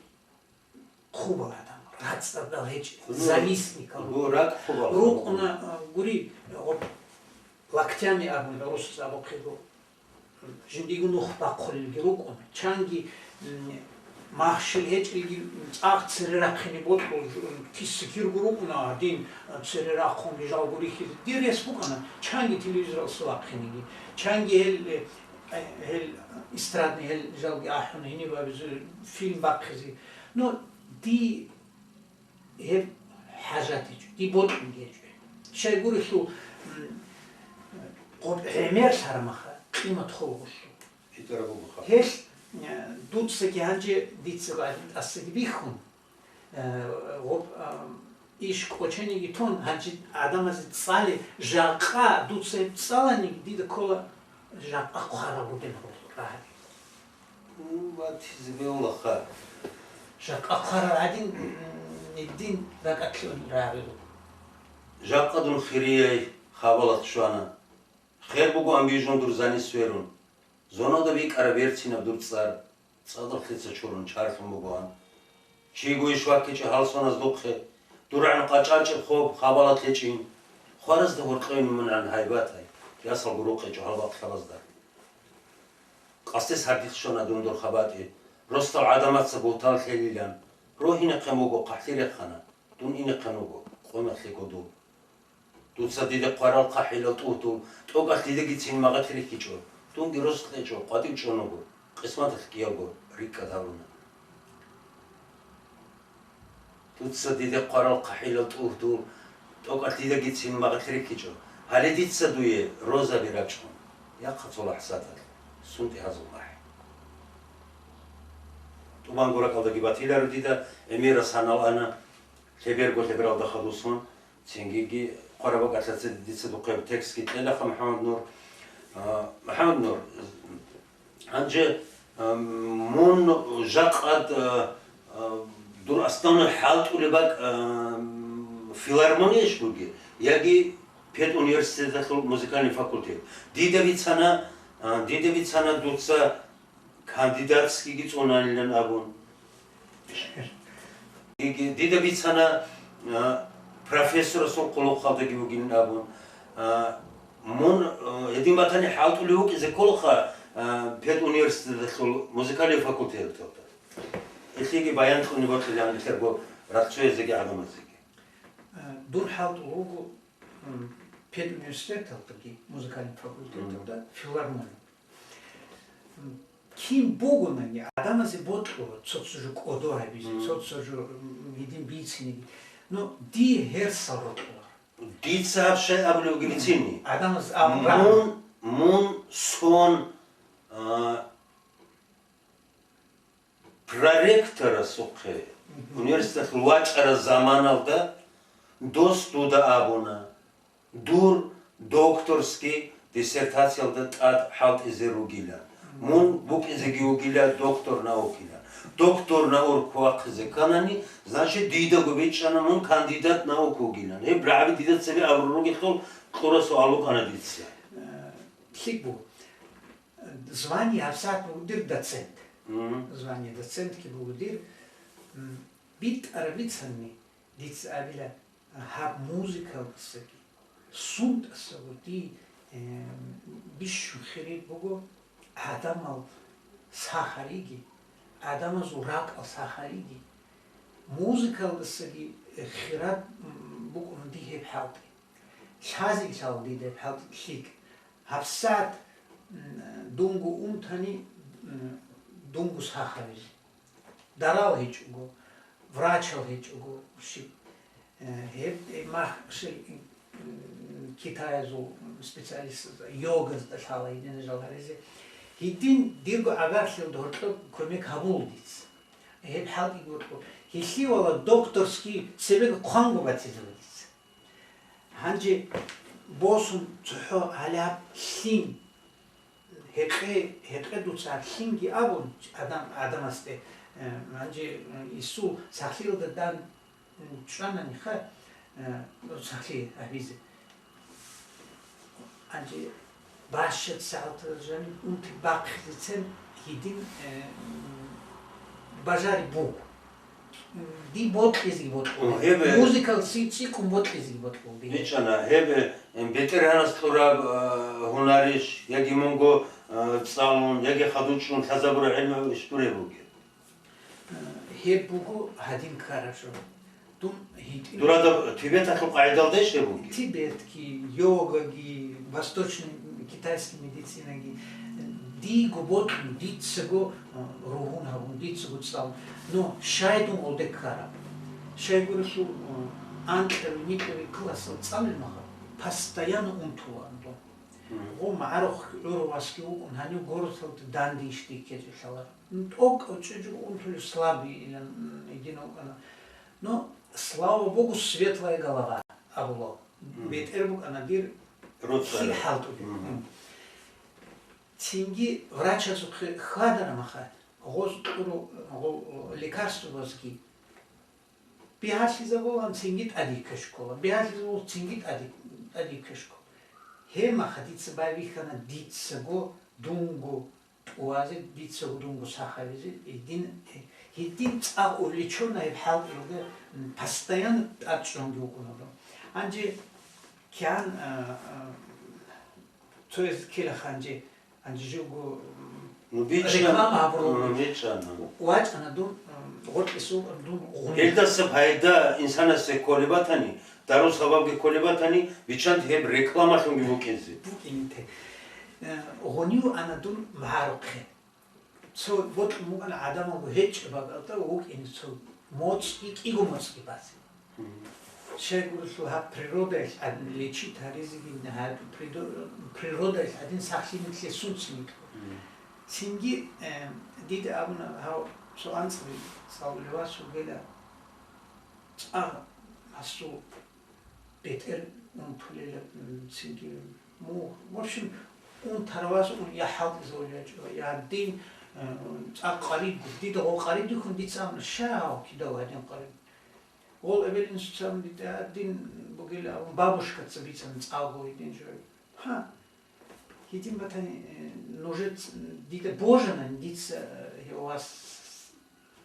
хъубал адам, рацӀцӀадал гьечӀеб, Ну, завистникал. ну, ракӀ хъубал. РукӀуна, а, гури, гъоб локтями абун, росас абухъего, жиндиго нух бахъулелги рукӀуна. Чанги, м, махщел гьечӀелги, м, цӀакъ цере рахъине бокьул, м, киса кирго рукӀуна гьадин, а, цере рахъунги жалго рихьизе. Дир рес букӀана, чанги телевизоралъе вахъинеги, чанги гьел, э, гьел эстрадный гьел жалги ахӀун, гьениб абизе, фильм бахъизе. Ну, ди гьеб хӀажат гьечӀо, ди бокьун гьечӀо. Щай гурелъул, м, гъоб гӀемерлъараб маха, къимат хъулагъулъул. ИтӀараб бугоха. Гьелъ, э, дуцаги гьанже дица гӀадин тӀасаги бихьун, э, гъоб, э, иш кӀочениги тун, гьанже гӀадамазе цӀале, жакъа дуца гьеб цӀаланиги, дида ккола жакъа хъварал ругел гьоркьор рагьаби. Ну, батизе бегьулаха. Жакъа хъварал гӀадин, м, гьедин ракӀалъе ун рагьаби руго. Жакъа дун хирияй хабалат щвана. Хер бугоан бижун дур занис верун. Зоналда бикӀараб берцинаб дур цӀар, цӀадахълъица чурун чарлъун бугоан. Чиго иш ваккичӀеб гьал соназдухъе, дур гӀанкъа чӀарчӀеб хоб хабалат гьечӀин, хваразда гьоркьойин мунагӀан гьайбатай, ясалго рукъечӀо гьал бакълъалазда. Къасдес гьардихъ щвана дун дурхъа батӀи, росдал гӀадамаца бугьтан лъелилан, рогьинехъин вуго, хъахӀлъи рехана, дун инехъин вуго, къоялъего дуб. Дуца дида хъварал хъахӀилал тӀугьдул, тӀокӀалъ дидагицин магъит рихьичӀо, дунги рос кьечӀо, къватӀив чӀун вуго, къисматалъ кӀиялго рикӀкӀад гьабуна. Дуца дида хъварал хъахӀилал тӀугьдул, тӀокӀалъ дидагицин магъит рихьичӀо, гьале дица дуе розаби рачӀун, яхъа цо лахӀзаталъ, сунтӀи гьазул ахӀи. ТӀубанго ракӀалдаги батиларо дида, гӀемера санал ана, лъеберго лъебералда хадусун, Цингиги хъвараб бакӀалъаца дица духъе текстги кьелаха, МухӀаммад Нур. А, МухӀаммад Нур, гьанже, а, мун жакъад, а, а, дур основной хӀалтӀулеб бакӀ, а, филармонияш бугеб, яги педуниверситеталъул музыкальный факультет. Дида бицана, а, дида бицана дуца кандидатскийги цӀунанилан абун. Диги-, дида бицана, а, профессорасул хъулухъалдаги вугин абун. А, мун, а, гьедин батани хӀалтӀулев вукӀизе кколаха, а, педуниверситеталъул музыкалил факультеталда. Гьелъиги баян кьуни бокьилан нилъерго раццоязеги гӀадамазеги. Э, дун хӀалтӀул вуго, м, педуниверситеталдаги, музыкальный факультеталда, мгм, филармония. М, кин бугонаги, гӀадамазе бокьула цо-цо жо кӀодо гьабизе, мгм, цо-цо жо, м, гьедин бицинеги. Ну, дие гьерсал рокьула. Дица гьаб щай абулев вугеб бицинни? ГӀадамаз абун рагьун. Мун, мун сон, а, проректорасухъе, мгм, университеталъул вачӀараб заманалда дос дуда абуна, дур докторский диссертациялда тӀад хӀалтӀизе ругилан. Мун букӀинеги вугила доктор наукилан. Доктор наук вахъизе кканани, значит, дидаго бичӀчӀана мун кандидат наук вугилан. Гьеб рагӀаби дида цебе абураб ругелъул кьураб суал букӀана дица. Э, лъикӀ буго. Звание гьабсагӀат буго дир доцент. Мгм. Звание доцентги буго дир. М, битӀараб бицанни, дица абила, гьаб музыкалдасаги, сунтӀасаго дие, э, бищун хирияй буго гӀадамал сахариги, гӀадамазул ракӀал сахариги. Музыкалдасаги хираб, м, букӀун дие гьеб хӀалтӀи. Лъазе лъала дида гьеб хӀалтӀи лъикӀ. ГьабсагӀат, м, дунго унтани, м, дунго сахавизе. Дарал гьечӀого, врачал гьечӀого, щиб, э, гьеб, э, мах-, щиб, м, Китаязул специалист йогазда лъала гьединал жал гьаризе. Гьедин дирго гӀагарлъиялда гьоркьоб кумек гьабула дица. Гьеб хӀалтӀиги гьоркьоб. Гьелъие вала докторский цебеги хъванго батизабула дица. Гьанже босун цохӀо гьалаб лъим, гьекъе, гьекъе дуца лъимги абун адам, адамасде, э, гьанже, э, исул сахлъиялда дан, м, чӀвананиха, э, ну, сахлъи гьабизе. Гьанже бащад сагӀатал жаниб унти бахъизецин гьедин, э, м, бажари буго. Ди бокьизеги бокьула. Гьеб, э, музыкал ци-, цӀикӀкӀун бокьизеги бокьула ди. БичӀчӀана, гьеб, э, бетӀергьанас кьураб, э, гьунарищ, яги мунго, э, цӀалун, яги хадув чӀун лъазабураб гӀелмугӀ иш дуре бугеб? Э, гьеб буго гьадин ккараб жо. Дун гьитӀин. Дурадаб Тибеталъул къагӀидалдайищ гьеб бугеб? Тибетги, йогаги, восточный китайский медицинаги, э, диего бокьун, дицаго, э, ругьун гьабун, дицаго цӀалун. Но щай дун гъолде ккараб? Щайгурелъул, э, анкьаби-микьаби классал цӀалел махал постоянно унтулаан дун. Мгм. Гъо магӀарухъ гӀуру васги вукӀун, гьанив городалда данде иш дихьезе лъалар. ТӀокӀав чӀужуго унтулев слабый илан, м, гьедин вукӀана. Но, слава Богу, светлая голова абула. Мгм. БетӀер букӀана дир Роцара. Хил хӀалтӀулев. Мгм. М. Цинги врачазухъе хьвадара маха, гъоз кьуру, гъо-, лекарствобазги бигьалъизабулан цинги тӀаде ккешкола, бигьалъизабул цинги тӀаде, тӀаде ккешкола. Гьеб маха дица байбихьана дицаго, дунго тӀуазе, дицаго дунго сахавизе, гьедин, гьедин цӀакъ увлечённый гьеб хӀалтӀиялда, м, постоянно тӀад чӀунги вукӀунаро. Гьанже кигӀан, а, а, цояз ккела гьанже, гьанже живго, м, ну, бичӀчӀана. Реклама гьабураб. Ну, бичӀчӀана. ВачӀана дун, м, гъоркьесул дун гъуниб. Гьелдаса пайда инсанасе кколеб батани, дару-сабабги кколеб батани, биччан гьеб рекламалъунги букӀине. БукӀине те. Э, гъунив ана дун магӀарухъе. Цо бокьун букӀана гӀадамалго гьечӀеб бакӀалда вукӀине цо моцӀги, кӀиго моцӀги базе. Мгм. Щайгурелъул гьаб природаялъ гӀадин лечить гьаризеги, гьаб придо-, природаялъ гӀадин сахлъи нилъее сунцин йикьу. Мгм. Цинги, э, дида абуна, гьав цо анцӀабилеб цӀалулев вас вугила, цӀакъ гьасул бетӀер унтулел, м, цинги, мугь. В общем, унтарав вас ун я хӀалтӀизавулев ячӀо, я дин, э, цӀакъ къариб, дида гъо къариб дихьун дица абуна, щай гьав кидав гьадин къариб? Гъол эбел-инсуца абун дида дин бугила абун, бабушкаца бицана цӀакъго гьедин жо. Гьа, гьедин батани, э, нужец-, дида божана, дица, э, гьев вас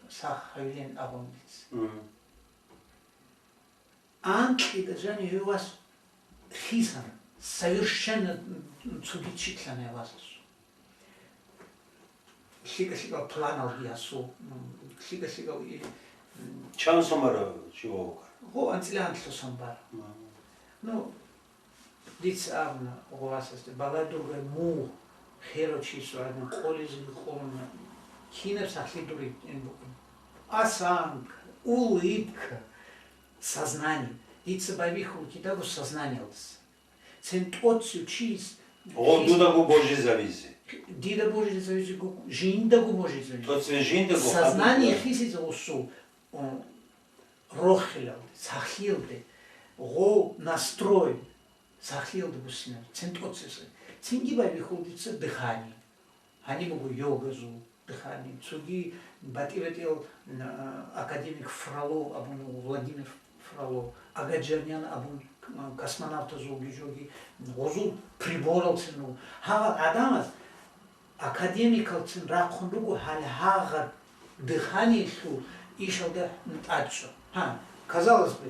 сах гьавилин абун дица. Мгм. Анкьида жанив гьев вас хисан, совершенно цоги чилъана гьев васасул. ЛъикӀа-лъикӀал планалги гьасул, м, лъикӀа-лъикӀал и, м, Чан самара чи вавка? Гъо анцӀила анлъусан бара. Мгм. Ну, дица абуна гъо васасде, балай дургай мугъ, херав чи сугӀадин къолизеги къолуна, кинаб сахлъи дур ин букӀин. Осанка, улыбка, сознание. Дица байбихьул кидаго сознаниялдаса. Цин тӀоцев чияс О, хис- дудаго божи завизе. Дида божи завизе гу-, жиндаго божи завизе. ТӀоцеве жиндаго Сознание хадур хисизе усул, о, рохилалде, сахлъиялде, гъо настрой сахлъиялде буссинаб, цин тӀоцевсин. Цинги байбихьул дица дыхание. Гьаниб буго йогазул дыхание. Цоги батӀи-батӀиял, м, а, академик Фролов абун вуго, Владимир Фролов, Агаджанян абун, м, космонавтазулги жоги, гъозул приборалцин вуго. Гьагъал гӀадамаз академикалцин рахъун руго гьале гьагъаб дыханиелъул ишалда тӀадчӀо. Гьа, казалось бы,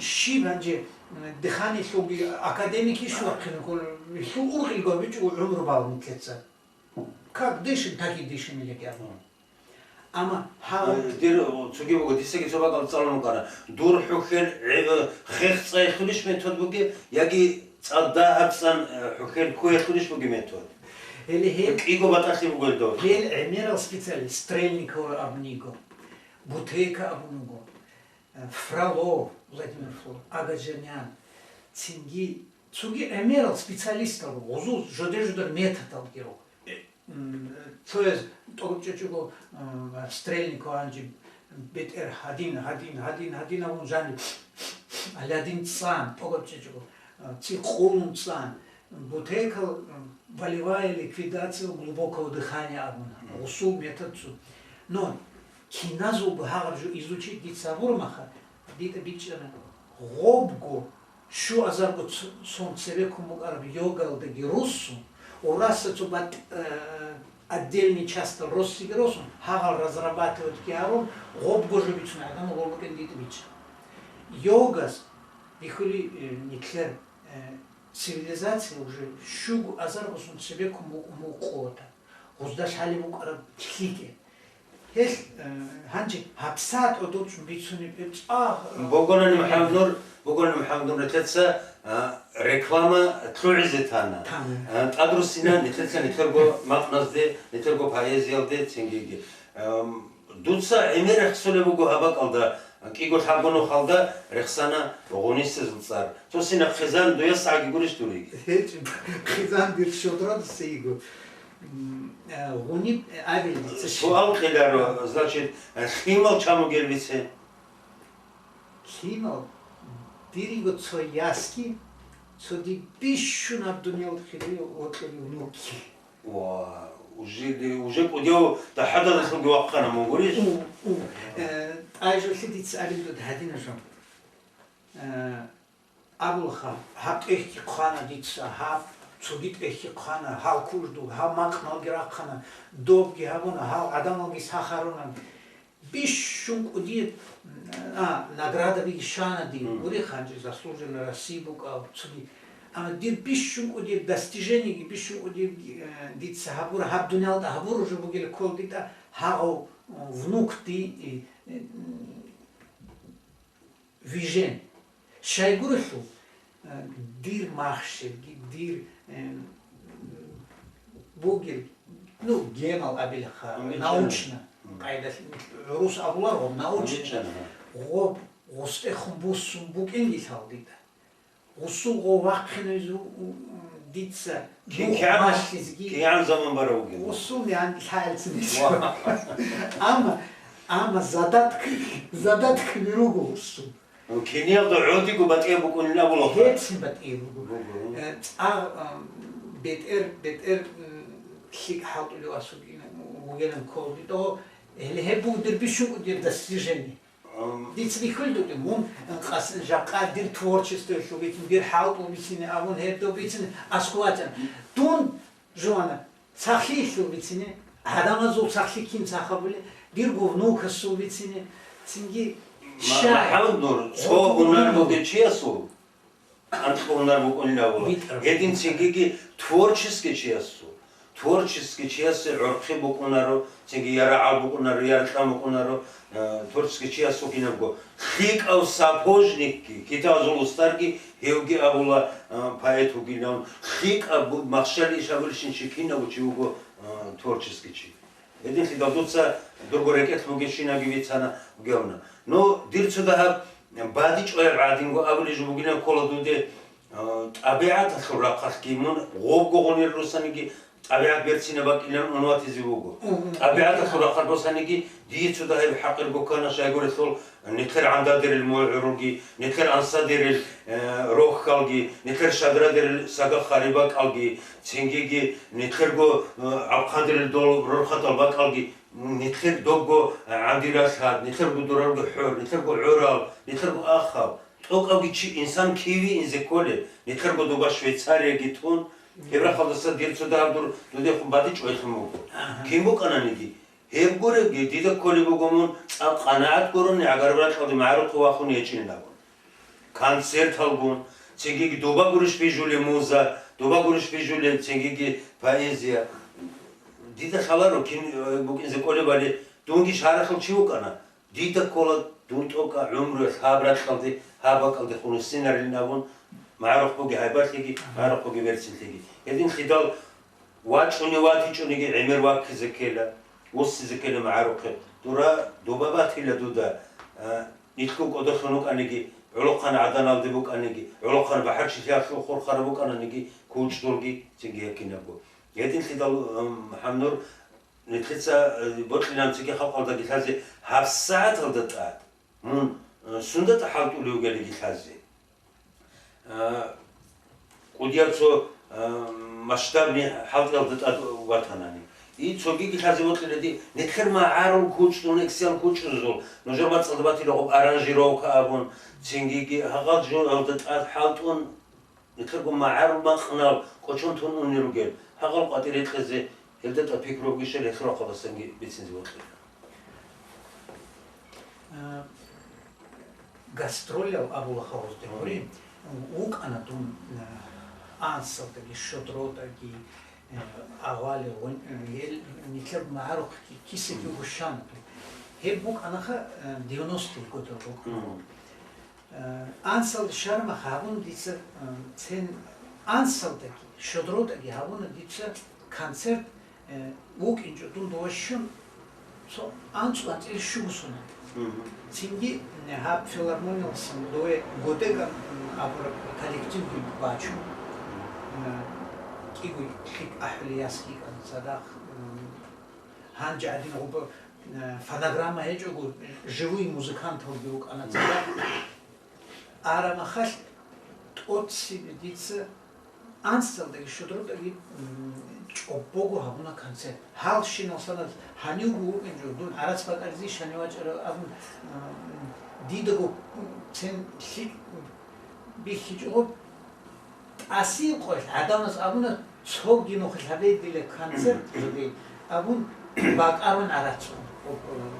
щиб гьанже, м, дыханиелъулги академик иш вахъинакун, гьелъул ургъелго бичӀого гӀумру балун нилъеца. Как дышим, так и дышим, или как? Амма гьав- Э, дир, о, цоги буго, дисаги цо бакӀал цӀалун вукӀана. Дур хӀухьел гӀе-, хех цӀайхьулищ метод буги, яги цӀа дагьаб цӀан, э, хӀухьел ккуялъулищ буги метод? Гьеле гьел КӀиго батӀалъи буго гьелдов. Гьел гӀемерал специалист, Стрельникова абун йиго, Бутейко абун вуго, э, Фролов, Владимир Фролов, Агаджанян, цинги цоги гӀемерал специалистал, гъозул жодер-жодер методалги руго. М, цояз тӀокӀаб чӀечӀого, м, Стрельников гьанже бетӀер гьадин, гьадин, гьадин, гьадин абун жаниб, гьадин цӀан, тӀокӀаб чӀечӀого, а, цӀикъ къулун цӀан, Бутейкал, м, болевая ликвидация глубокого дыхания абуна, гъусул метод цо. Но киназулго гьагъаб жо изучить дица гьабураб мехалъ, дида бичӀчӀана гъобго щуазарго ц-, сон цебеккун букӀараб йогалдаги руссун, ва раса цо батӀ-, э, отдельный частал россиги росун, гьагъал разрабатывать гьарун, гъобго жо бицун гӀадамал гъоркьен дида бичӀчӀана. Йогаз бихьули, э, нилъер, э, цивилизация уже щуго азарго сон цебеккун букӀун буго къоялда. Гъузда лъалеб букӀараб лъикӀаб. Гьелъ, э, гьанже гьабсагӀат гӀодов чӀун бицунеб гьеб цӀакъ, э, Богонани МухӀаммаднур, Богонани МухӀаммаднур, нилъеца, э, реклама лъугӀизе тана. Тана. Э, тӀадруссина нилъеца нилъерго макъназде, нилъерго поэзиялде цинги. Эм, дуца гӀемер рехсулеб буго гьаб бакӀалда, кӀиго-лъабго нухалда рехсана Гъунисезул цӀар. Цо сина хъизан дуе сагӀги гурищ дуриги? ГьечӀо, хъизан дир щодродаса йиго. М, э, гъуниб, э, абил дица щиб? Суал кьеларо, значит, лъимал чан бугел бице? Лъимал, дир йиго цо ясги, цо дир бищун гьаб дуниял хирияв вокьулев внукги. Ва, уже, уже кӀудияв дагьадалъулги вахъана мун гурищ? У, у. Э, тӀай жолъи дица абил дуда гьадинаб жо. Э, Абулха, гьаб тӀехьги хъвана дица, гьаб цоги тӀехьги хъвана, гьал кужду, гьаб макъналги рахъана, добги гьабуна, гьал гӀадамалги сахаруна. Бищун кӀудияб, а, наградабиги щвана дир, Мгм. гури хъанчӀи заслуженный России букӀав цоги. Амма дир бищун кӀудияб достижениеги, бищун кӀудияб, э, дица гьабура, гьаб дуниялда гьабура жо бугила ккола дида гьагъав, э, внукди, э, э, вижен. Щайгурелъул, э, дир махщелги, дир, э, бугел, ну, генал абилха, Мгм. научно, Мгм. къайдалъ, гӀурус абуларгъун, научно, Мгм. гъоб, гъустӀехун буссун букӀингилъал дида. Гъусул гъо вахъинавизе у-, у-, дица Ки-, нух кигӀан, малъизеги кигӀан заман бара вугев? Гъусул мигьан лъаялцин Ва. Амма, амма задатк, задатк вируго гъусул. Киниялда гӀодиго батӀияб букӀунин абула. Гьецин батӀияб буго. Буго. Э, цӀа, а, бетӀер, бетӀер, м, лъикӀ хӀалтӀулев асугин вугилан кколги тӀо, гьеле гьеб бугдир бищун кӀудир достижение. Ам. Дица бихьулдуги, мун, э, къас-, жакъа дир творчествоялъул бицин, дир хӀалтӀул бицине абун гьеб дов бицин аскӀов вачӀана. Дун, жуана, сахлъиялъул бицине, гӀадамазул сахлъи кин сахабули, дирго внукасул бицине, цинги Ма-, МахӀаммад Нур, цо гьунар бугев чиясул анкьго гьунар букӀунилан абула. Гьедин цинги творческий чиясул, творческий чиясе гӀорхъи букӀунаро, цинги я рагӀал букӀунаро, я ракьан букӀунаро, э, творческий чиясул кинабго лъикӀав сапожникги, китазул устарги гьевги абула, э, поэт вугилан, лъикӀаб бу-, махщел иш абулищинчи кинав чи вуго, э, творческий чи. Гьединлъидал дуца дурго рекӀелъ бугебщинаги бицана бугевна. Ну, дир цо дагьаб бадичӀояб гӀадинго абулеб жо бугилан ккола дуде, а, тӀабигӀаталъул рахъалъги мун гъобго гъунир русаниги тӀабигӀат берцинаб бакӀилан унватизе буго. Мгм. ТӀабигӀаталъул рахъал русаниги дие цо дагьаб хӀакъирго ккана, щайгурелъул нилъер гӀандадерил мугӀрулги, нилъер ансадерил, э, рохьалги, нилъер шадрадерил сагах гьариб бакӀалги, цингиги нилъерго, э, гӀабхъадерил дол рорхатал бакӀалги, нилъер догго гӀандиралъад, нилъерго дурарго хӀор, нилъерго гӀорал, нилъерго ахал. ТӀокӀабги чи инсан киве инзе кколеб, нилъерго доба Швейцарияги тун, гьеб рахъалдаса дир цо дагьаб дур дудехун бадичӀо гьелъун буго. Ага. Кин букӀананиги, гьеб гуребги, дида кколеб буго мун цӀакъ къанагӀат гурони гӀагараб ракьалде магӀарухъе вахун гьечӀин абун. Концерталгун, цинги доба гурищ бижулеб муза, доба гурищ бижулеб цинги поэзия. Дида лъаларо кин, э, букӀинзе кколебали, дунги шагьаралъул чи вукӀана. Дида ккола дун тӀокӀа гӀумруялъ гьаб ракьалде, гьаб бакӀалде хунусинарилин абун, магӀарухъ бугеб гьайбатлъиги, магӀарухъ бугеб берцинлъиги. Гьединлъидал вачӀунев ватичӀониги гӀемер ваккизе ккела, вуссизе ккела магӀарухъе. Дура, доба батила дуда, а, нилъго кӀодолъун вукӀаниги, гӀолохъан гӀаданалде букӀаниги, гӀолохъан бахӀарчилъиялъул хурхараб букӀананиги, кучӀдулги цинги гьеккинабго. Гьединлъидал, ам, МахӀаммад Нур, нилъеца, э, бокьилан цинги халкъалдаги лъазе гьабсагӀаталда тӀад мун, э, сундатӀа хӀалтӀулев вугелиги лъазе. Э, кӀудияб цо, э, масштабный хӀалтӀиялда тӀад ватанани. И цогиги лъазе бокьилади, нилъер магӀарул кучӀдул, эксиял кучӀдузул, нужер мацӀалда батила гъоб аранжировка абун, цингиги гьагъал жоялда тӀад хӀалтӀун, нилъерго магӀарул макънал кӀочон тун унел ругел, гьагъал къватӀире кьезе, гьелда тӀад пикруги щел, гьелъул рахъалдасанги бицинзе бокьила. А, гастролал абула хавазде гьорин, вукӀана дун, а, ансалдаги, шодродаги, э, агъвали, гъун-, э, ел-, нилъер магӀарухъги киса-кив гьущана дун. Гьеб букӀанаха, э, девяностые годал букӀана. Мгм. Э, ансал шармах гьабун дица, э, цен ансалдаги, шодродаги гьабуна дица концерт, э, вукӀинчӀо дун дова щун, цо анцӀу анцӀил щугусуна. Мгм. Цинги, э, гьаб филармониялъун дове Годеган, м, абураб коллективги бачун, э, кӀиго лъикӀ ахӀулел яс йикӀана цадахъ, м, гьанже гьадин гъуба, э, фонограмма гьечӀого, живый музыканталги вукӀана цадахъ. Арамахалъ тӀоцебе дица ансалдаги шудрудаги, м, чӀобого гьабуна концерт. Гьалщинал санад гьанивго вукӀинчӀо, дун гӀарац бакӀализе щани вачӀарав абун, м, дидаго, м, цен лъикӀ бихьичӀого, тӀасил къоялъ гӀадамаз абуна, цоги нухалъ гьабе дила концерт гьабе абун, бакӀарун гӀарацун,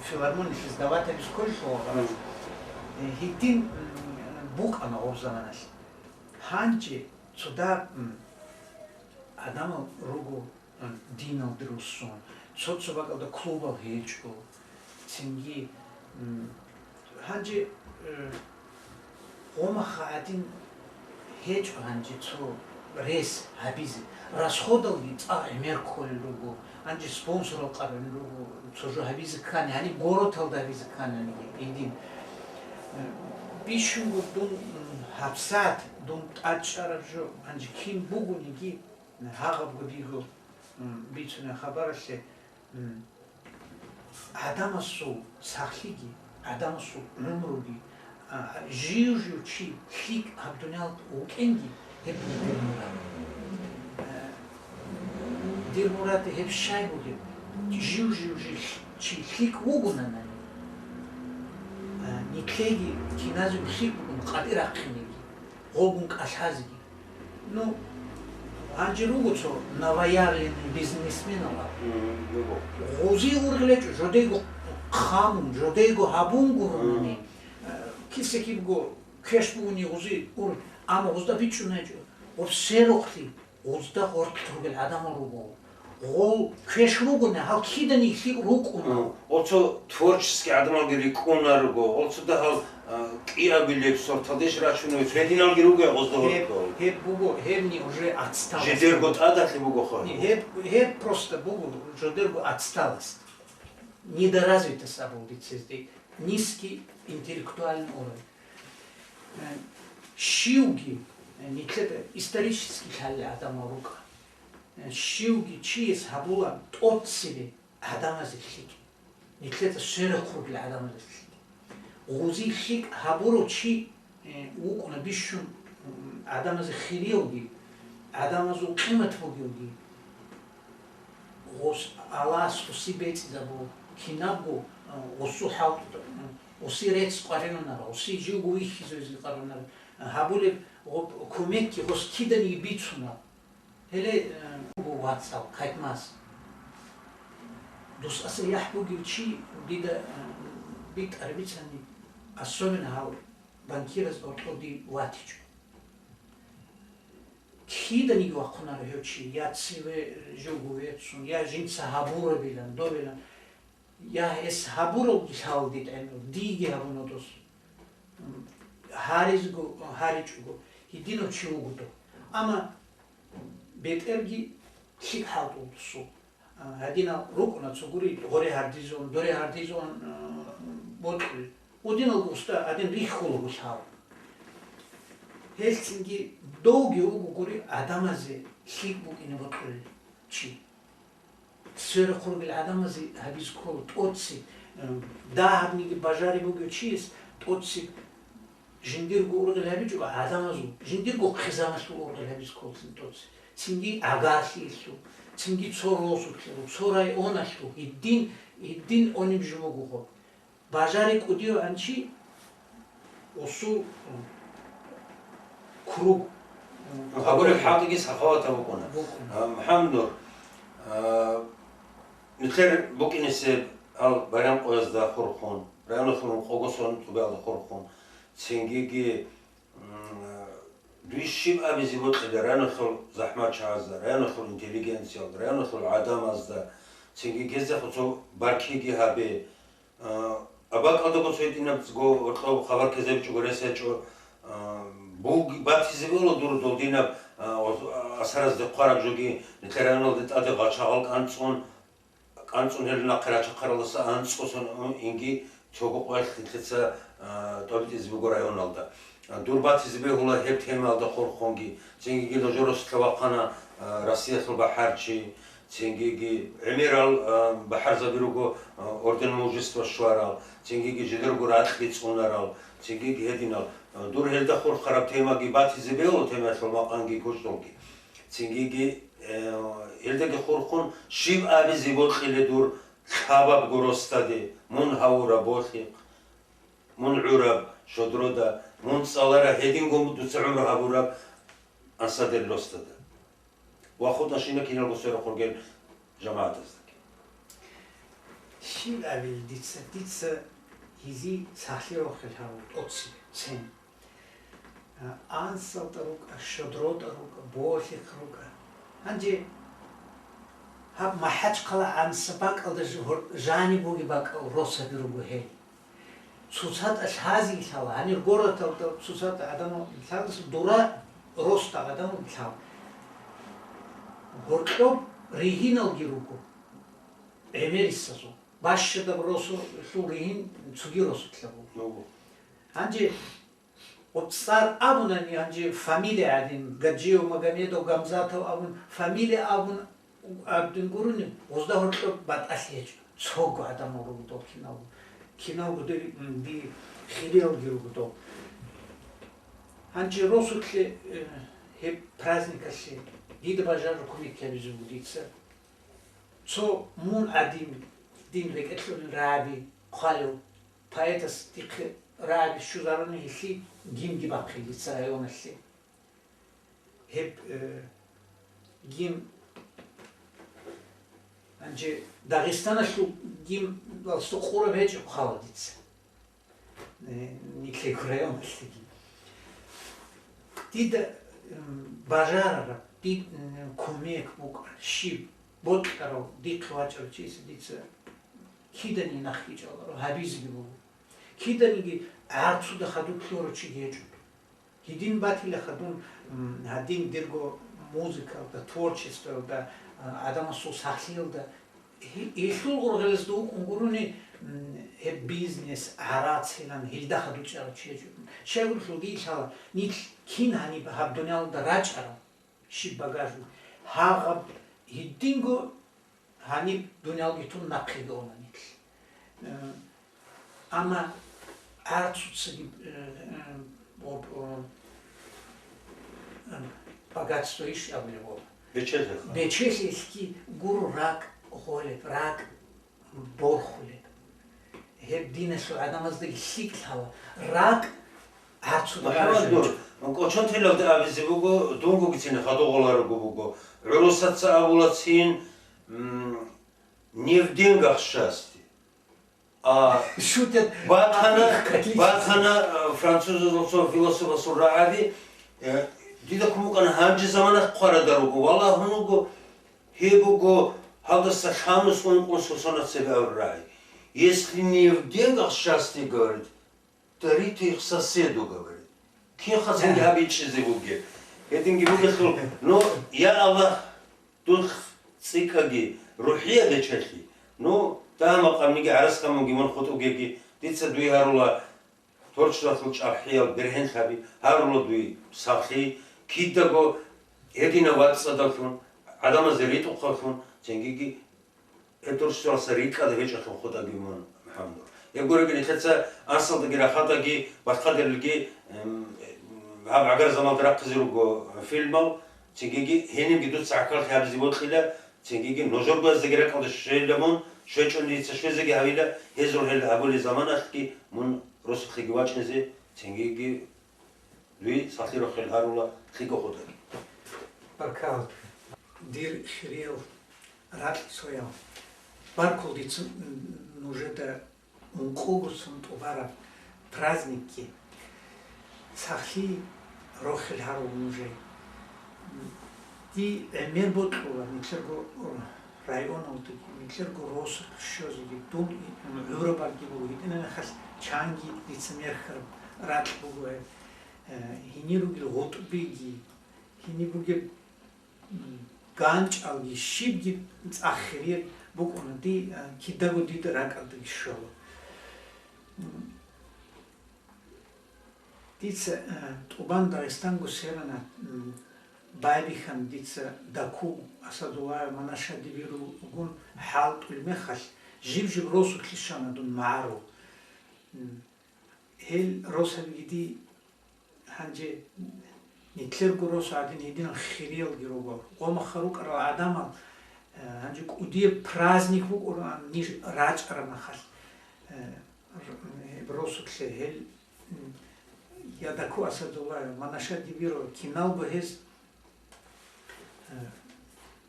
филармониялъе сдавать гьабиз кколелъул гьарацун. Гьедин, м, букӀана гъоб заманалъ. Гьанже цо дагь, м, гӀадамал руго, м, диналде руссун, цо-цо бакӀалда клубал гьечӀо. Цинги, м, гьанже, э, гъомаха гӀадин гьечӀо гьанже цо рес гьабизе. Расходалги цӀакъ гӀемер кколел руго. Гьанже спонсорал къарулел руго, цо жо гьабизе ккани, гьаниб городалда гьабизе ккани гьаниб гьедин. Э, бищунго дун, м, гьабсагӀат дун тӀадчӀараб жо, гьанже кин бугониги, гьагъабго диго, м, бицунеб хабаралъе, м, гӀадамасул сахлъиги, гӀадамасул гӀумруги, а, жив-жив чи лъикӀ гьаб дуниялалда вукӀинги, гьеб буго дир мурад. А, дир мурад гьеб щай бугеб? Жив-жив чи лъикӀ вугонани, а, нилъеги киназего лъикӀ бугун къватӀир рахъинеги, гъогун кӀалъазеги. Ну, гьанже руго цо новоявленный бизнесменал. Мгм, руго. Гъози ургъилечӀо, жодейго хъамун, жодейго гьабун гурони. Мгм. Э, Кисекибго квеш бугони гъузи ур, амма гъузда бичӀчӀунайчӀо. Гъуб сверухълъи, гъузда гъоркьлъ ругел гӀадамал руго. Гъол квеш ругони, гьал киданиги лъикӀ рукӀуна. Оцо творческий гӀадамалги рикӀкӀунаруго, оцо дагьал, а, кӀиабилеб сорталдеш рачунев цо гьединалги руго гъозда гьеб, гьоркьо. Гьеб буго, гьебни уже отсталость. Жидерго тӀадалъи буго хо. Гьеб, гьеб просто буго жидерго отсталость. Недоразвитость абул дицезде, низкий интеллектуальный уровень. Э, щивги, э, нилъеда исторически лъалел гӀадамал рукӀа. Э, щивги чияс гьабула тӀоцебе гӀадамазе лъикӀ. Нилъеда сверухъ ругел гӀадамазе лъикӀ. Гъузи лъикӀ гьабурав чи, э, вукӀуна бищун, м, гӀадамазе хирияв вугев, гӀадамазул къимат бугев вугев. Гъос Аллагьас гъуси бецӀизабу, кинабго, э, гъусу хӀалтӀу, э, гъуси рецц къваригӀунар, гъуси живго вихьизавизе къарунар, э, гьабулеб гъоб кумекги гъос киданиги бицуна. Гьеле, э, буго вацал, Кайтмаз. Дус аса яхӀ бугев чи дида, э, битӀараб бицани, особенно гьав банкираз гьоркьов див ватичӀо. Киданиги вахъунаро гьев чи, я цеве живго веццун, я жинца гьабурабилан, добилан, я гьес гьабуралги лъала дид гӀемер, диги гьабуна дос. М, гьаризго, гьаричӀого, гьединав чи вуго дов. Амма бетӀерги лъикӀ хӀалтӀул дусул. А, гьадинал рукӀуна цо гури гъоре гьардизун, доре гьардизун, а, бокьулел. Гьудиналго уста гьадин рихьулаго лъала. Гьелъцинги довги вуго гури гӀадамазе лъикӀ букӀине бокьулел чи. Сверухъ ругел гӀадамазе гьабиз ккола тӀоцеб, а, дагьабниги бажари бугев чияс тӀоцеб Жиндирго ургъел гьабичӀого гӀадамазул, жиндирго хъизаналъул ургъел гьабиз кколцин тӀоцеб. Цинги гӀагарлъиялъул, цинги цо росулъарул, цо районалъул, гьедин, гьедин гьуниб жо буго гъоб. Бажари кӀудияв чи усул, м, круг, м, гьабураб хӀалтӀиги сахаватаб букӀуна. БукӀуна. А, МухӀаммаднур, а, нилъер букӀинесеб гьал Байрамкъоязда хурхун, районалъул къого сон цӀубалда хурхун, цингиги М, дуе щиб абизе бокьила районалъул захӀматчагӀазда, районалъул интеллигенциялда, районалъул гӀадамазда, цинги гьезда цо баркиги гьабе. А, а бакӀалдаго цо гьитӀинабго гьоркьоб хабар ккезабичӀого рес гьечӀо, а, буг-, батизе бегьула дур долдинаб, а, ос-, а, асаразде хъвараб жоги, нилъер районалде тӀаде гъачагъал кӀанцӀун, КъанцӀун гьел нахъе рачахъаралдаса анцӀго сон инги цого къоялъ нилъеца, а, тӀобитӀизе буго районалда. А, дур батизе бегьула гьеб темаялда хурхунги, цингиги Лажоросулъа вахъана, а, Россиялъул бахӀарчи, цингиги гӀемерал, а, бахӀарзаби руго, а, орден Мужества щварал, цингиги жидерго ракьги цӀунарал, цингиги гьединал. А, дур гьелда хурхараб темаги батизе бегьула, темаялъул макъамги кучӀдулги. Цингиги, э, гьелдаги хурхун щиб абизе бокьиле дур лъабабго росдаде, мун гьавураб болъихъ, мун гӀураб Шодрода, мун цӀалараб гьединго дуца гӀумру гьабураб Ансадерил росдада ва хутӀанщина киналго сверухъ ругел жамагӀатаздаги. Щиб абил дица, дица гьезие сахлъи рохел гьаву тӀоцебе, цен. А, Ансалда рукӀа, Шодрода рукӀа, Болъихъ рукӀа. Гьанже гьаб МахӀачхъала Анса бакӀалда ж-, гьор-, жаниб бугеб бакӀал росаби руго гьел. ЦоцатӀа лъазе лъала, гьанир городалда цоцатӀа гӀадамал лъалдаса дура росда гӀадамал лъала. Гьоркьоб ригьиналги руго, гӀемерисазул. Бащадаб росулъул ригьин цоги росулъа буго. Гьанже ГъубцӀар абунани, гьанже фамилия гӀадин, Гаджиев Магомедов, Гамзатов абун, фамилия абун, абдин гурони, гъузда гьоркьоб батӀалъи гьечӀо. Цого гӀадамал руго дол киналго. Киналго дир, м, ди хириял руго дол. Гьанже росулъе, э, гьеб праздникалъе дида бажараб кумек гьабизе буго дица. Цо мун гӀадин, дин рекӀелъулин рагӀаби хъвалев поэтас дихъе рагӀаби щвезаруни гьелъие гимнги бахъи дица районалъе. Гьеб, э, гимн, гьанже Дагъистаналъул гимналъул къураб гьечӀеб хъвала дица. э, нилъего районалъеги. Дида, м, бажарараб, дид, м, кумек букӀа, щиб бокьарав дихъ вачӀарав чиясе дица киданиги нахъ гьечӀоларо, гьабизеги буго. Киданиги гӀарцуда хадуб лъурав чиги гьечӀо. Гьедин батила хадуб, м, гьадин дирго музыкалда, творчествоялда, а, гӀадамасул сахлъиялда, гьи-, гьелъул гъоргьелазда вукӀун гурони, м, гьеб бизнес, гӀарацилан, гьелда хадуб чӀарав чи гьечӀо. Щайгурелъул дие лъала, нилъ кин гьаниб гьаб дуниялалда рачӀарал, щиб багажник, гьагъаб гьединго гьаниб дуниялги тун нахъеги уна нилъ. Э, амма гӀарцуцаги, э, э, об-, о, э, богатство иш абулеб об. Бечелъеха. Бечелъелъги гуро ракӀ гъолеб, ракӀ борхулеб. Гьеб диналъул гӀадамаздаги лъикӀ лъала, ракӀ гӀарцуда МухӀаммад Нур, кӀочон телавда абизе буго, дунгогицин хадугъуларого буго. ГӀурусаца абулацин, м, не в деньгах счастье. А Шутят. Батана, Какие батана, э, французазул цо философасул рагӀаби, э, дида кумукъана гьанже замана хъварадаруго, валагьуного, гьеб буго, гьалдаса лъабнус ункъун сосона цебе абурагӀи. Если не в деньгах счастье, говорит, дарите их соседу, говорит. Кинха цинги гьабичӀизе бугеб. Гьединги бугелъул, ну, я Аллагь, дун цӀикӀкӀаги, рухӀияб бечелъи. Ну, дагьа-макъамниги гӀарас-камунги мун хутӀугеги, дица дуе гьарула, творчествоялъул чӀахӀиял бергьенлъаби, гьарула дуе сахлъи, кидаго гьединаб вацӀцӀадавлъун, гӀадамазе ритӀухъавлъун, цингиги Гьеб творчествоялдаса рикӀкӀад гьечӀолъун хутӀаги мун, МухӀаммад. Гьеб гуребги нилъеца анцӀалдаги рахатаги, бахъадерилги, эм, гьаб гӀагар замалда рахъизе руго фильмал, цингиги гьенибги дуца гӀахьаллъи гьабизе бокьила, цингиги нужерго гьездаги ракӀалде щвейила мун, щвечӀони дица щвезеги гьавила, гьезул гьел гьабулел заманалъги мун росулъеги вачӀине, цингиги дуе сахлъи рохел гьарула лъикӀаб хутӀаги. Баркал, дир хириял ракьцоял. Баркул дица нужеда ункъого сон тӀубараб праздникги. Сахлъи рохел гьарула нужее. Дие гӀемер бокьула нилъерго районалдаги, нилъерго росулъ щвезеги, дун гӀурабалги буго, гьитӀинаб мехалъ чанги дица мерхьараб ракь буго гьеб. Э, гьенир ругел гъутӀбиги, гьениб бугеб, м, ганчӀалги щибги цӀакъ хириял букӀуна ди-, э, кидаго дида ракӀалдаги щола. М, дица, э, тӀубан Дагъистанго серана, м, байбихьан дица Даку Асадуллаев Манаша дибиругун хӀалтӀул мехалъ, жиб-жиб росулъе щвана дун магӀарул. М, гьел росабиги ди Гьанже нилъерго росу гӀадин гьединал хириялги руго. Гъомахъа рукӀарал гӀадамал, э, гьанже кӀудияб праздник букӀунаан ниж рачӀараб мехалъ, э, р-, гьеб росулъе гьел, м, я Даку Асадуллаев, Манаша дибиро, киналго гьез Э,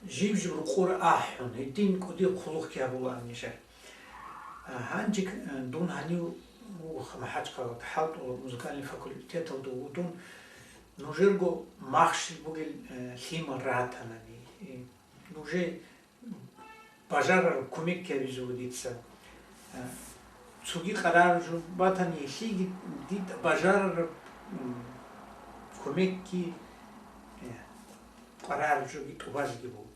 жиб-жиб рукъура ахӀун, гьедин кӀудияб хъулухъги гьабулаан нижер. Э, гьанже, э, дун гьанив вуго МахӀачкъалалда хӀалтӀула музыкальный факультеталда вуго дун, нужерго махщел бугел, э, лъимал ратанани, э, нужее бажарараб кумек гьабизе вуго дица. Э, цоги къарар жо батани, лъиги дида бажарараб, м, кумекги, э, къарар жоги тӀубазеги буго.